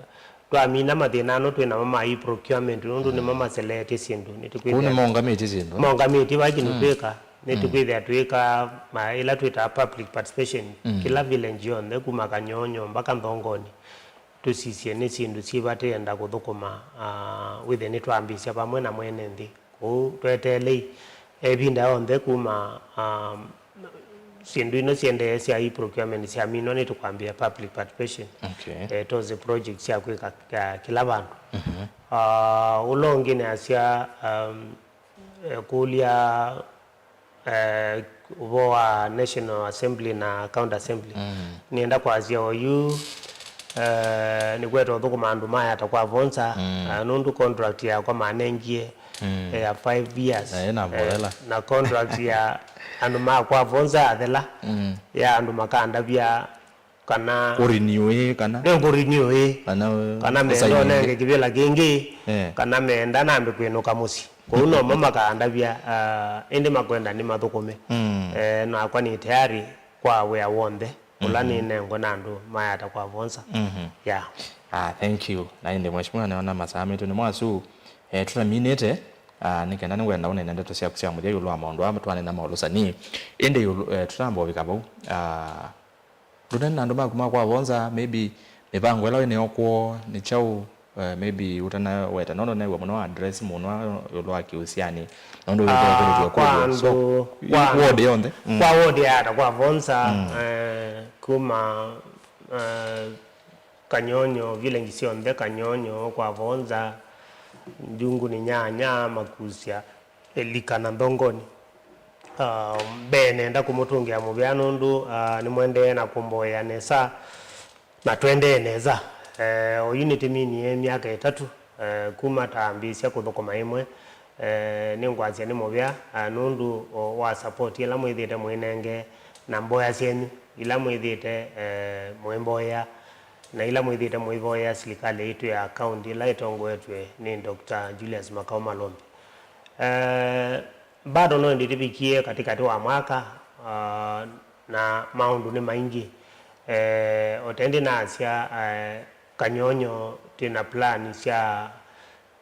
twamina mathĩna ano twĩ namo ma e-procurement, nũndũ nĩmo maseleetye syĩndũ. Kũu nĩtũkwĩthĩa nĩmaũngamĩtye syĩndũ, eh? Maũngamĩtye vai kĩndũ twĩka, nĩtũkwĩthĩa twĩka ma-, ĩla twĩtaa public participation kĩla village yonthe, kuma Kanyonyo mpaka Nthongoni. Tũsisye nĩ syĩndũ syĩva tũyenda kũthũkũma, ah, wĩthĩe nĩtwambĩĩsya vamwe na mwene nthĩ. Kwoou tweteelei ĩvinda yonthe kuma, ah, syĩndũ ino syendee sya e-procurement syaminwa, nĩtũkwambĩĩa public participation. Okay. Eh, tose project sya kwĩka, ah, kĩla vandũ. Ah, ũla ũngĩ nĩasya, um, eh, kũlya eh, ũvoo wa National Assembly na County Assembly. Nĩenda kwasya oyu, eh, nĩkwete ũthũkũma andũ ma Yatta kwa Vonza, eh, nũndũ contract yakwa manengie, eh, ya five years. Na ĩna mboela. Eh, na contract ya andũ ma kwa Vonza yathela, ya andũ makandavya kana kũrenew ĩ kana nĩngũrenew ĩ, kana, kana menda ũsaini ũnenge kĩvĩla kĩngĩ, eh, kana menda nambe kwĩnũka mũsyĩ. Kwoou nomo makaandavya, ah, ĩndĩ makwenda nĩmathũkũme. Eh, nakwa nĩ tayari kwa wĩa w'onthe ũla nĩnengwe na andũ ma Yatta kwa Vonza. Yeah. Ah, thank you. Na ĩndĩ mheshimiwa, nĩona masaa maitũ nĩmo asu, eh, tũtaminĩte, ah, nĩ kenda nĩngwenda ũnene ndeto syaku sya mũthya ĩũlũ wa maũndũ aa twanena ma ũlũsani. Ĩndĩ ĩũlũ, eh, tũtamba ũvika vau, ah, ndũnene na andũ maku ma kwa Vonza, maybe mĩvango ĩla wĩ nayo kwoo nĩ kyaũ, eh, maybe ũtanaweta, nũndũ neew'a mũno address mũno ĩũlũ wa kĩũsiani, nũndũ wĩthĩe kũlĩtw'a kwa kũlyo. So, andũ, kwa andũ, ward yonthe. Mm. Kwa ward ya Yatta kwa Vonza, eh, kuma, eh, Kanyonyo, village syonthe Kanyonyo kwa Vonza, Njungu nĩ nyanya, Makusya, Elika na Nthongoni. Ah, mbee nenda kũmũtũngĩa mũvea nũndũ, ah, nĩmwendee na kũmboea nesa, na tũendee nesa. Eh, oyu nĩtĩminie myaka ĩtatũ, eh, kuma tambĩĩsya kũthũkũma ĩmwe. Eh, nĩngwasya nĩ mũvea, ah, nũndũ o, wa support ĩla mwĩthĩĩte mũinenge na mboya syenyu ila mwĩthĩĩte, eh, mũimboea na ila mwĩthĩĩte mũivoea silikalĩ yitũ ya kaunti ĩla ĩtongoetw'e nĩ Doctor Julius Makau Malombi. Eh, bado no ĩndĩ tũvikie katĩkatĩ wa mwaka, ah, na maũndũ nĩ maingĩ. Eh, o ta ĩndĩ naasya, eh, Kanyonyo twĩ na plan sya,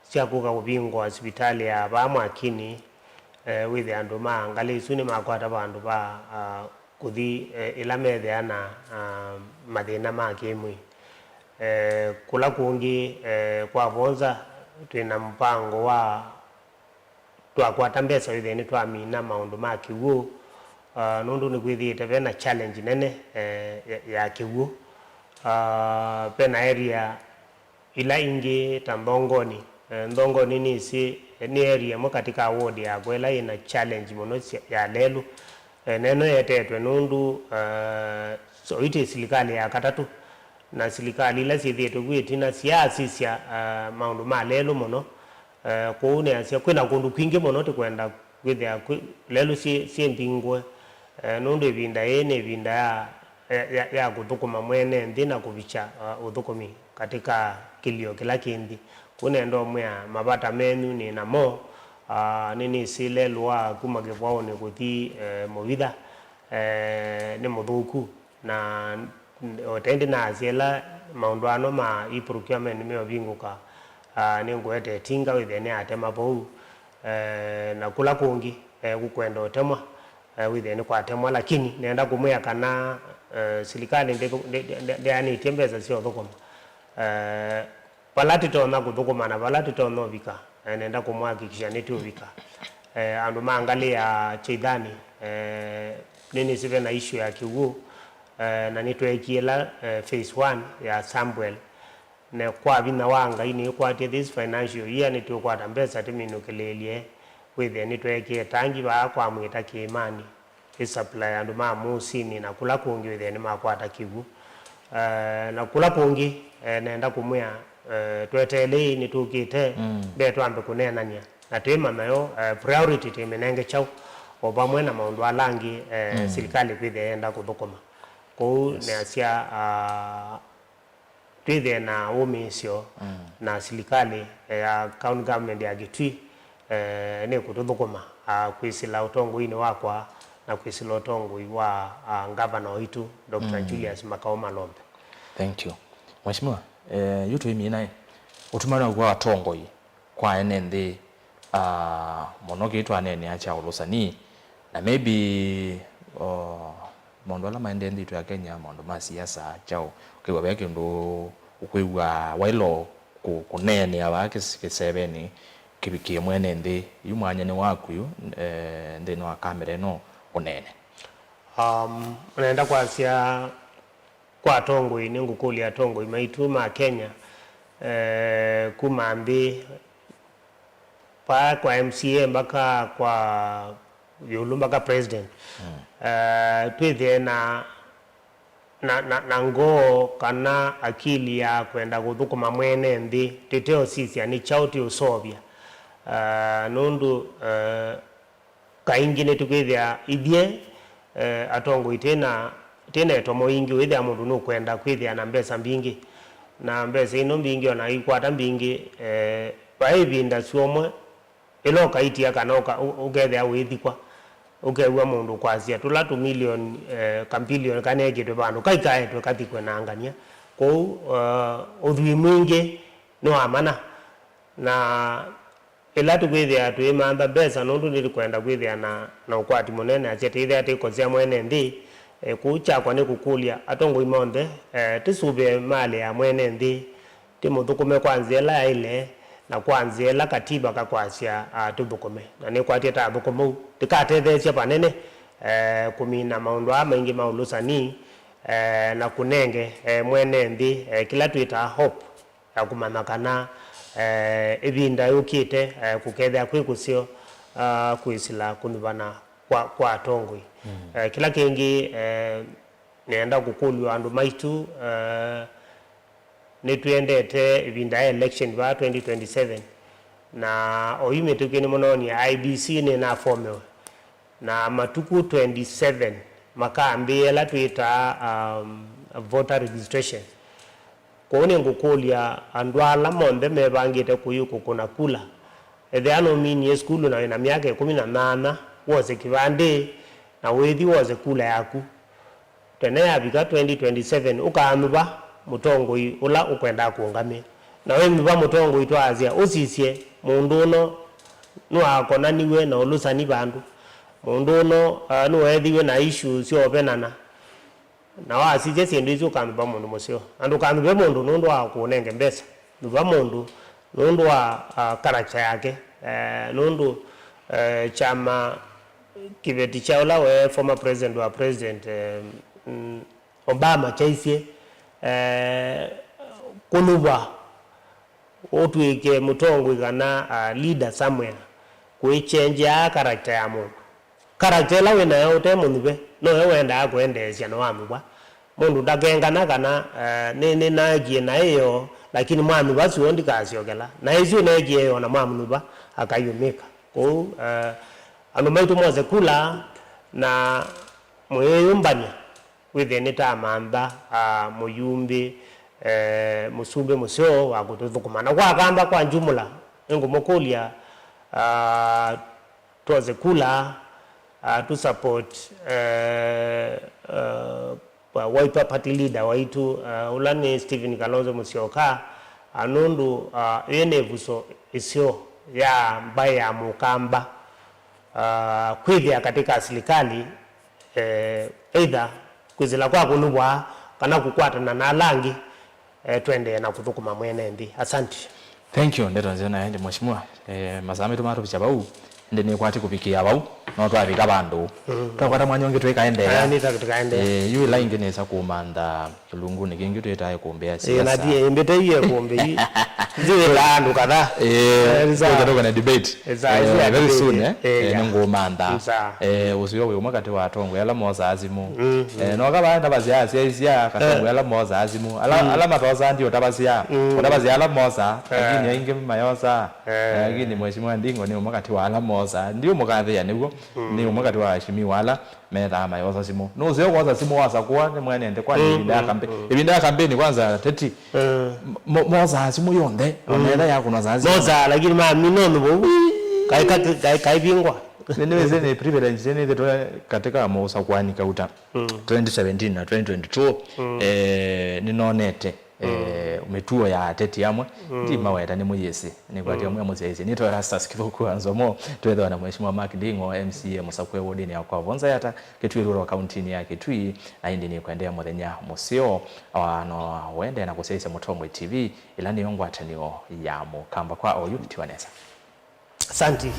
sya kũka kũvingũa sivitalĩ ya vaa Mwakini, eh, wĩthĩa andũ ma ngalĩ isu nĩmakwata vandũ va, ah, kũthi, eh, ĩla methĩa na, ah, mathĩna ma kĩmwĩĩ. Eh, kũla kũngĩ, eh, kwa Vonza twĩ na mũvango wa twakwata mbesa wĩthĩe nĩtwamina maũndũ ma kĩw'ũ, ah, nũndũ nĩkwĩthĩĩte ve na challenge nene, eh, ya, ya kĩw'ũ. Ah, ve na area ila ingĩ ta Nthongoni. Eh, Nthongoni nĩsĩ, nĩ area ĩmwe katĩ ka ward yakwa ĩla yĩ na challenge mũno sya, ya lelũ. Eh, na ĩno yetetwe nũndũ, eh, so, ĩtĩ silikalĩ ya katatũ, na silikalĩ ila syĩthĩĩtwe vu ĩtina syaasisya, eh, maũndũ ma lelũ mũno. Eh, kwoou nĩasya kwĩ na kũndũ kwingĩ mũno tũkwenda kwĩthĩa kwĩ, lelũ syĩ, syĩ mbingũe, eh, nũndũ ĩvinda yĩĩ nĩ ĩvinda ya, ya, ya, ya kũthũkũma mwene nthĩ na kũvikya, eh, ũthũkũmi katĩ ka kĩlio kĩla kĩ nthĩ. Kwoou nenda ũmwĩa mavata menyu nĩ namo, ah, nĩnĩsĩ lelũ wa kuma Kĩvwaũnĩ kũthi, eh, Mũvitha, eh, nĩ mũthũku. Na o ta ĩndĩ naasya ĩla maũndũ ano ma e-procurement meũvingũka, ah, nĩngũete ĩtinga wĩthĩe nĩyatema vau, eh, na kũla kũngĩ, eh, kũkwenda ũtemwa, eh, wĩthĩe nĩkwatemwa, lakini nenda kũmwĩa kana, eh, silikalĩ ndĩ-, ndĩ-, ndĩ-, ndĩanĩtye mbesa sya ũthũkũma. Eh, vala tũtonya kũthũkũma na vala tũtonya ũvika, eh, nenda kũmũhakikisha nĩtũvika. Eh, andũ ma ngalĩ ya Cheithani, eh, nĩnĩsĩ ve na issue ya kĩw'ũ, eh, na nĩtweekie ĩla, eh, phase one ya Sambwel. Na kwa vinya wa Ngai nĩkwatye this financial year nĩtũkwata mbesa tũminũkĩlĩĩlye wĩthĩe nĩtweekie tangi vaa kwa Mwĩta Kĩĩmanĩ. Ĩ supply andũ ma Mũsinĩ na kũla kũngĩ wĩthĩe nĩmakwata kĩw'ũ. Eh, na kũla kũngĩ, eh, nenda kũmwĩa, eh, tweteelei nĩtũkĩte, mm, mbee twambe kũneenany'a. Na twĩmanya yo, eh, priority twĩmĩnenge kyaũ, o vamwe na maũndũ ala angĩ, eh, mm, silikalĩ kwĩthĩa yenda kũthũkũma. Kwoou, yes, nĩasya, ah, twĩthĩe na wũmĩĩsyo, mm, na silikalĩ, eh, ya county government ya Kitui, eh, nĩkũtũthũkũma, ah, kwĩsĩla ũtongoinĩ wakwa na kwĩsĩla ũtongoi wa, ah, ngavana waitũ, Doctor, mm, Julius Makau Malombe. Thank you. Mheshimiwa, eh, yu twĩmina ĩ, ũtumanu wa atongoi kwa ene nthĩ, ah, mũno kĩĩ twaneenea kya ũlũsani, na maybe, oh, maũndũ ala maendee nthĩ itũ ya Kenya, maũndũ ma siasa, kyaũ, ũkĩw'a ve kĩndũ ũkwĩw'a waĩlo kũ-, kũneenea vaa kĩs-, kĩsevenĩ kĩvikĩe mwene nthĩ, yu mwanyanĩ waku yu, eh, nthĩnĩ wa kamera ĩno ũneene. Um, nenda kwasya kwa atongoi, nĩngũkũlya atongoi maitũ ma Kenya, eh, kuma nthĩ, vaa kwa M C A mpaka kwa ĩũlũ mpaka president. Mm. Eh, twĩthĩe na, na, na, na ngoo kana akili ya kwenda kũthũkũma mwene nthĩ, tũteũsisya nĩ kyaũ tũũseũvya. Eh, nũndũ, eh, kaingĩ nĩtũkwĩthĩa ithyĩ, eh, atongoi twĩna, twĩna ĩtomo yingĩ, wĩthĩa mũndũ nũkwenda kwĩthĩa na mbesa mbingĩ, na mbesa ino mbingĩ ona ikwata mbingĩ, eh, vai ĩvinda syũmwe ĩla ũkaitia kana ũka-, ũ-, ũkethĩa ũithikwa, ũkew'a mũndũ kwasya tũla tũmilioni, eh, kambilioni kanekĩtwe vandũ kaikaetwe kathikwe na ngania. Kwoou, eh, ũthwii mwingĩ nĩ wa mana, na ĩla tũkwĩthĩa tũimantha mbesa, nũndũ nĩtũkwenda kwĩthĩa na, na ũkwati mũnene, asya tĩthĩa tĩkosea mwene nthĩ, eh, kũu kyakwa nĩ kũkũlya atongoi monthe, eh, tũsũvĩe malĩ ya mwene nthĩ, tĩmũthũkũme kwa nzĩa ĩla yaĩle na kwa nzĩa ĩla katiba kakwasya, ah, tũthũkũme. Na nĩkwatya ta athũkũmau tĩkatetheesya vanene, eh, kũmina maũndũ aa maingĩ ma ũlũsani, eh, na kũnenge, eh, mwene nthĩ, eh, kĩla twĩtaa hope ya kũmanya kana, eh, ĩvinda yũkĩte, eh, kũkethĩa kwĩ kũseo, ah, kwĩsĩla kũnyuvana kwa, kwa atongoi. Mm. Eh, kĩla kĩngĩ, eh, nĩenda kũkũlw'a andũ maitũ, eh, nĩtwendete ĩvinda ya election vaa twenty twenty-seven, na oyu mĩtũkĩ nĩmũnoonie I E B C nĩnafomewe. Na matukũ twenty-seven makambĩĩa ĩla twĩtaa, um, voter registration. Kwoou nĩngũkũlya andũ ala monthe mevangĩte kũyũ kũkũna kula, ethĩwa nũminie sukulu na wĩ na myaka ĩkũmi na nyanya, wose kĩvandĩ na wĩthi wose kula yaku. Tene yavika twenty twenty-seven, ũkanyuva mũtongoi ũla ũkwendaa kũũngamĩa. Na wĩnyuva mũtongoi, twasya ũsisye, mũndũ ũno nĩwakonaniw'e na ũlũsani vandũ. Mũndũ ũno, ah, nĩweethiw'e na issue sya ũvenana. Na wasisya syĩndũ isu, ũkanyuva mũndũ mũseo. Na ndũkanyuve mũndũ nũndũ wa kũũnenge mbesa. Nyuva mũndũ nũndũ wa, ah, character yake. Eh, nũndũ, eh, kyama kĩveti kya ũla we former president wa president, eh, mm, Obama kyaisye, eh, kũnyuvwa ũtw'ĩke mũtongoi kana, ah, leader somewhere, kũichenjeaa character ya mũndũ. Character ĩla wĩ nayo ũte mũnyuve, noyo wendaa kũendeesya na wanyuva. Mũndũ ndakengana kana, eh, nĩ, nĩnaekie naĩ yoo, lakini mwanyuva syoo ndikasyokela. Na ĩsu neekie yoo na mwamũnyuva, akaiũmĩka. Kwoou, eh, andũ maitũ mose kula na mũyĩyũmbany'a. Wĩthĩe nĩtamantha, ah, mũyumbĩ, eh, mũsumbĩ mũseo wa kũtũthũkũma. Na kwa Akamba kwa jumla, nĩngũmũkũlya, ah, twose kula, ah, tũ support, eh, eh, Wiper party leader waitũ, ah, ũla nĩ Stephen Kalonzo Musyoka, ah, nũndũ, ah, ĩĩ nĩ ĩvuso ĩseo ya mbaĩ ya Mũkamba, ah, kwĩthĩa katĩ ka silikalĩ, eh, either kwĩsĩla kwa kũnyuvwa kana kũkwatana na ala angĩ, eh, tũendee na kũthũkũma mwene nthĩ. Asante. Thank you, ndeto nzeo na ĩndĩ, Mheshimiwa. Eh, masaa maitũ matũvikya vau, ĩndĩ nĩkwati kũvikĩa vau. No twavika vandũ. Mm. Twakwata mwanya ũngĩ twĩkaendeea. Aya, nĩ ta tũkaendeea. Eh, yu ĩla ĩngĩ nĩsa kũmantha kĩlungunĩ kĩngĩ twĩtaa ĩkũmbĩ ya siasa. Eh, na ti ĩmbĩte iye kũmbĩ. Nzĩwĩtaa andũ kadhaa. Eh, eh, nĩ sawa. Tũke tũkone debate. Nĩ sawa, eh, very soon, eh. Eh, eh, yeah. Nĩngũmantha. Nĩ sawa. Eh, ũsio wĩ ũmwe katĩ wa atongoi ala mosaa simũ. Mm, mm. Eh, no kava ndavasya syaisya katongoi ala mosaa simũ. Ala, mm, ala matosaa ndio tavasya. Mm. Ũtavasya ala mosaa, eh, lakini aingĩ mayosaa. Eh. Lakini Mheshimiwa Nding'o nĩ ũmwe katĩ wa ala mosaa. Ndiũmũkathĩa nĩw'o. Mm. Nĩ ũmwe katĩ wa aheshimiwa ala methaa mayosa simũ. Nũseo kwosa simũ wasakũa nĩ mwene nthĩ kwani, mm, ĩvinda ya, mm, kampe-, mm, ĩvinda ya kampeni kwanza ateti, eh, mo-, mosaa simũ yonthe, ona, mm, etha yakũna saa simũ. Mosaa, lakini mamina ũndũ vau. Kai-, kai-, kai-, kaivingwa. Nĩnĩwĩsĩ nĩ privilege nĩnĩthĩtwe katika mũsakwani kauta, mm, twenty seventeen na twenty twenty-two, mm, eh, nĩnonete eh, mĩtuo ya ateti amwe, mm, ndimaweta nĩ mũyĩsĩ, nĩkwatĩ, mm, amwe mũsyaĩsye. Nĩtwa Erastus Kĩthũku wa Nzomo, twethĩwa na Mheshimiwa Mark Nding'o, M C A mũsakũe wodinĩ ya kwa Vonzayata, Kĩtui rural kauntinĩ ya Kitui, na ĩndĩ nĩkwendea mũthenya mũseo, wa no wende na kũsyaĩsya Mũtongoi T V, ĩla nĩyo ngwatanĩo ya Mũkamba. Kwa oyu, tiwa nesa. Asante.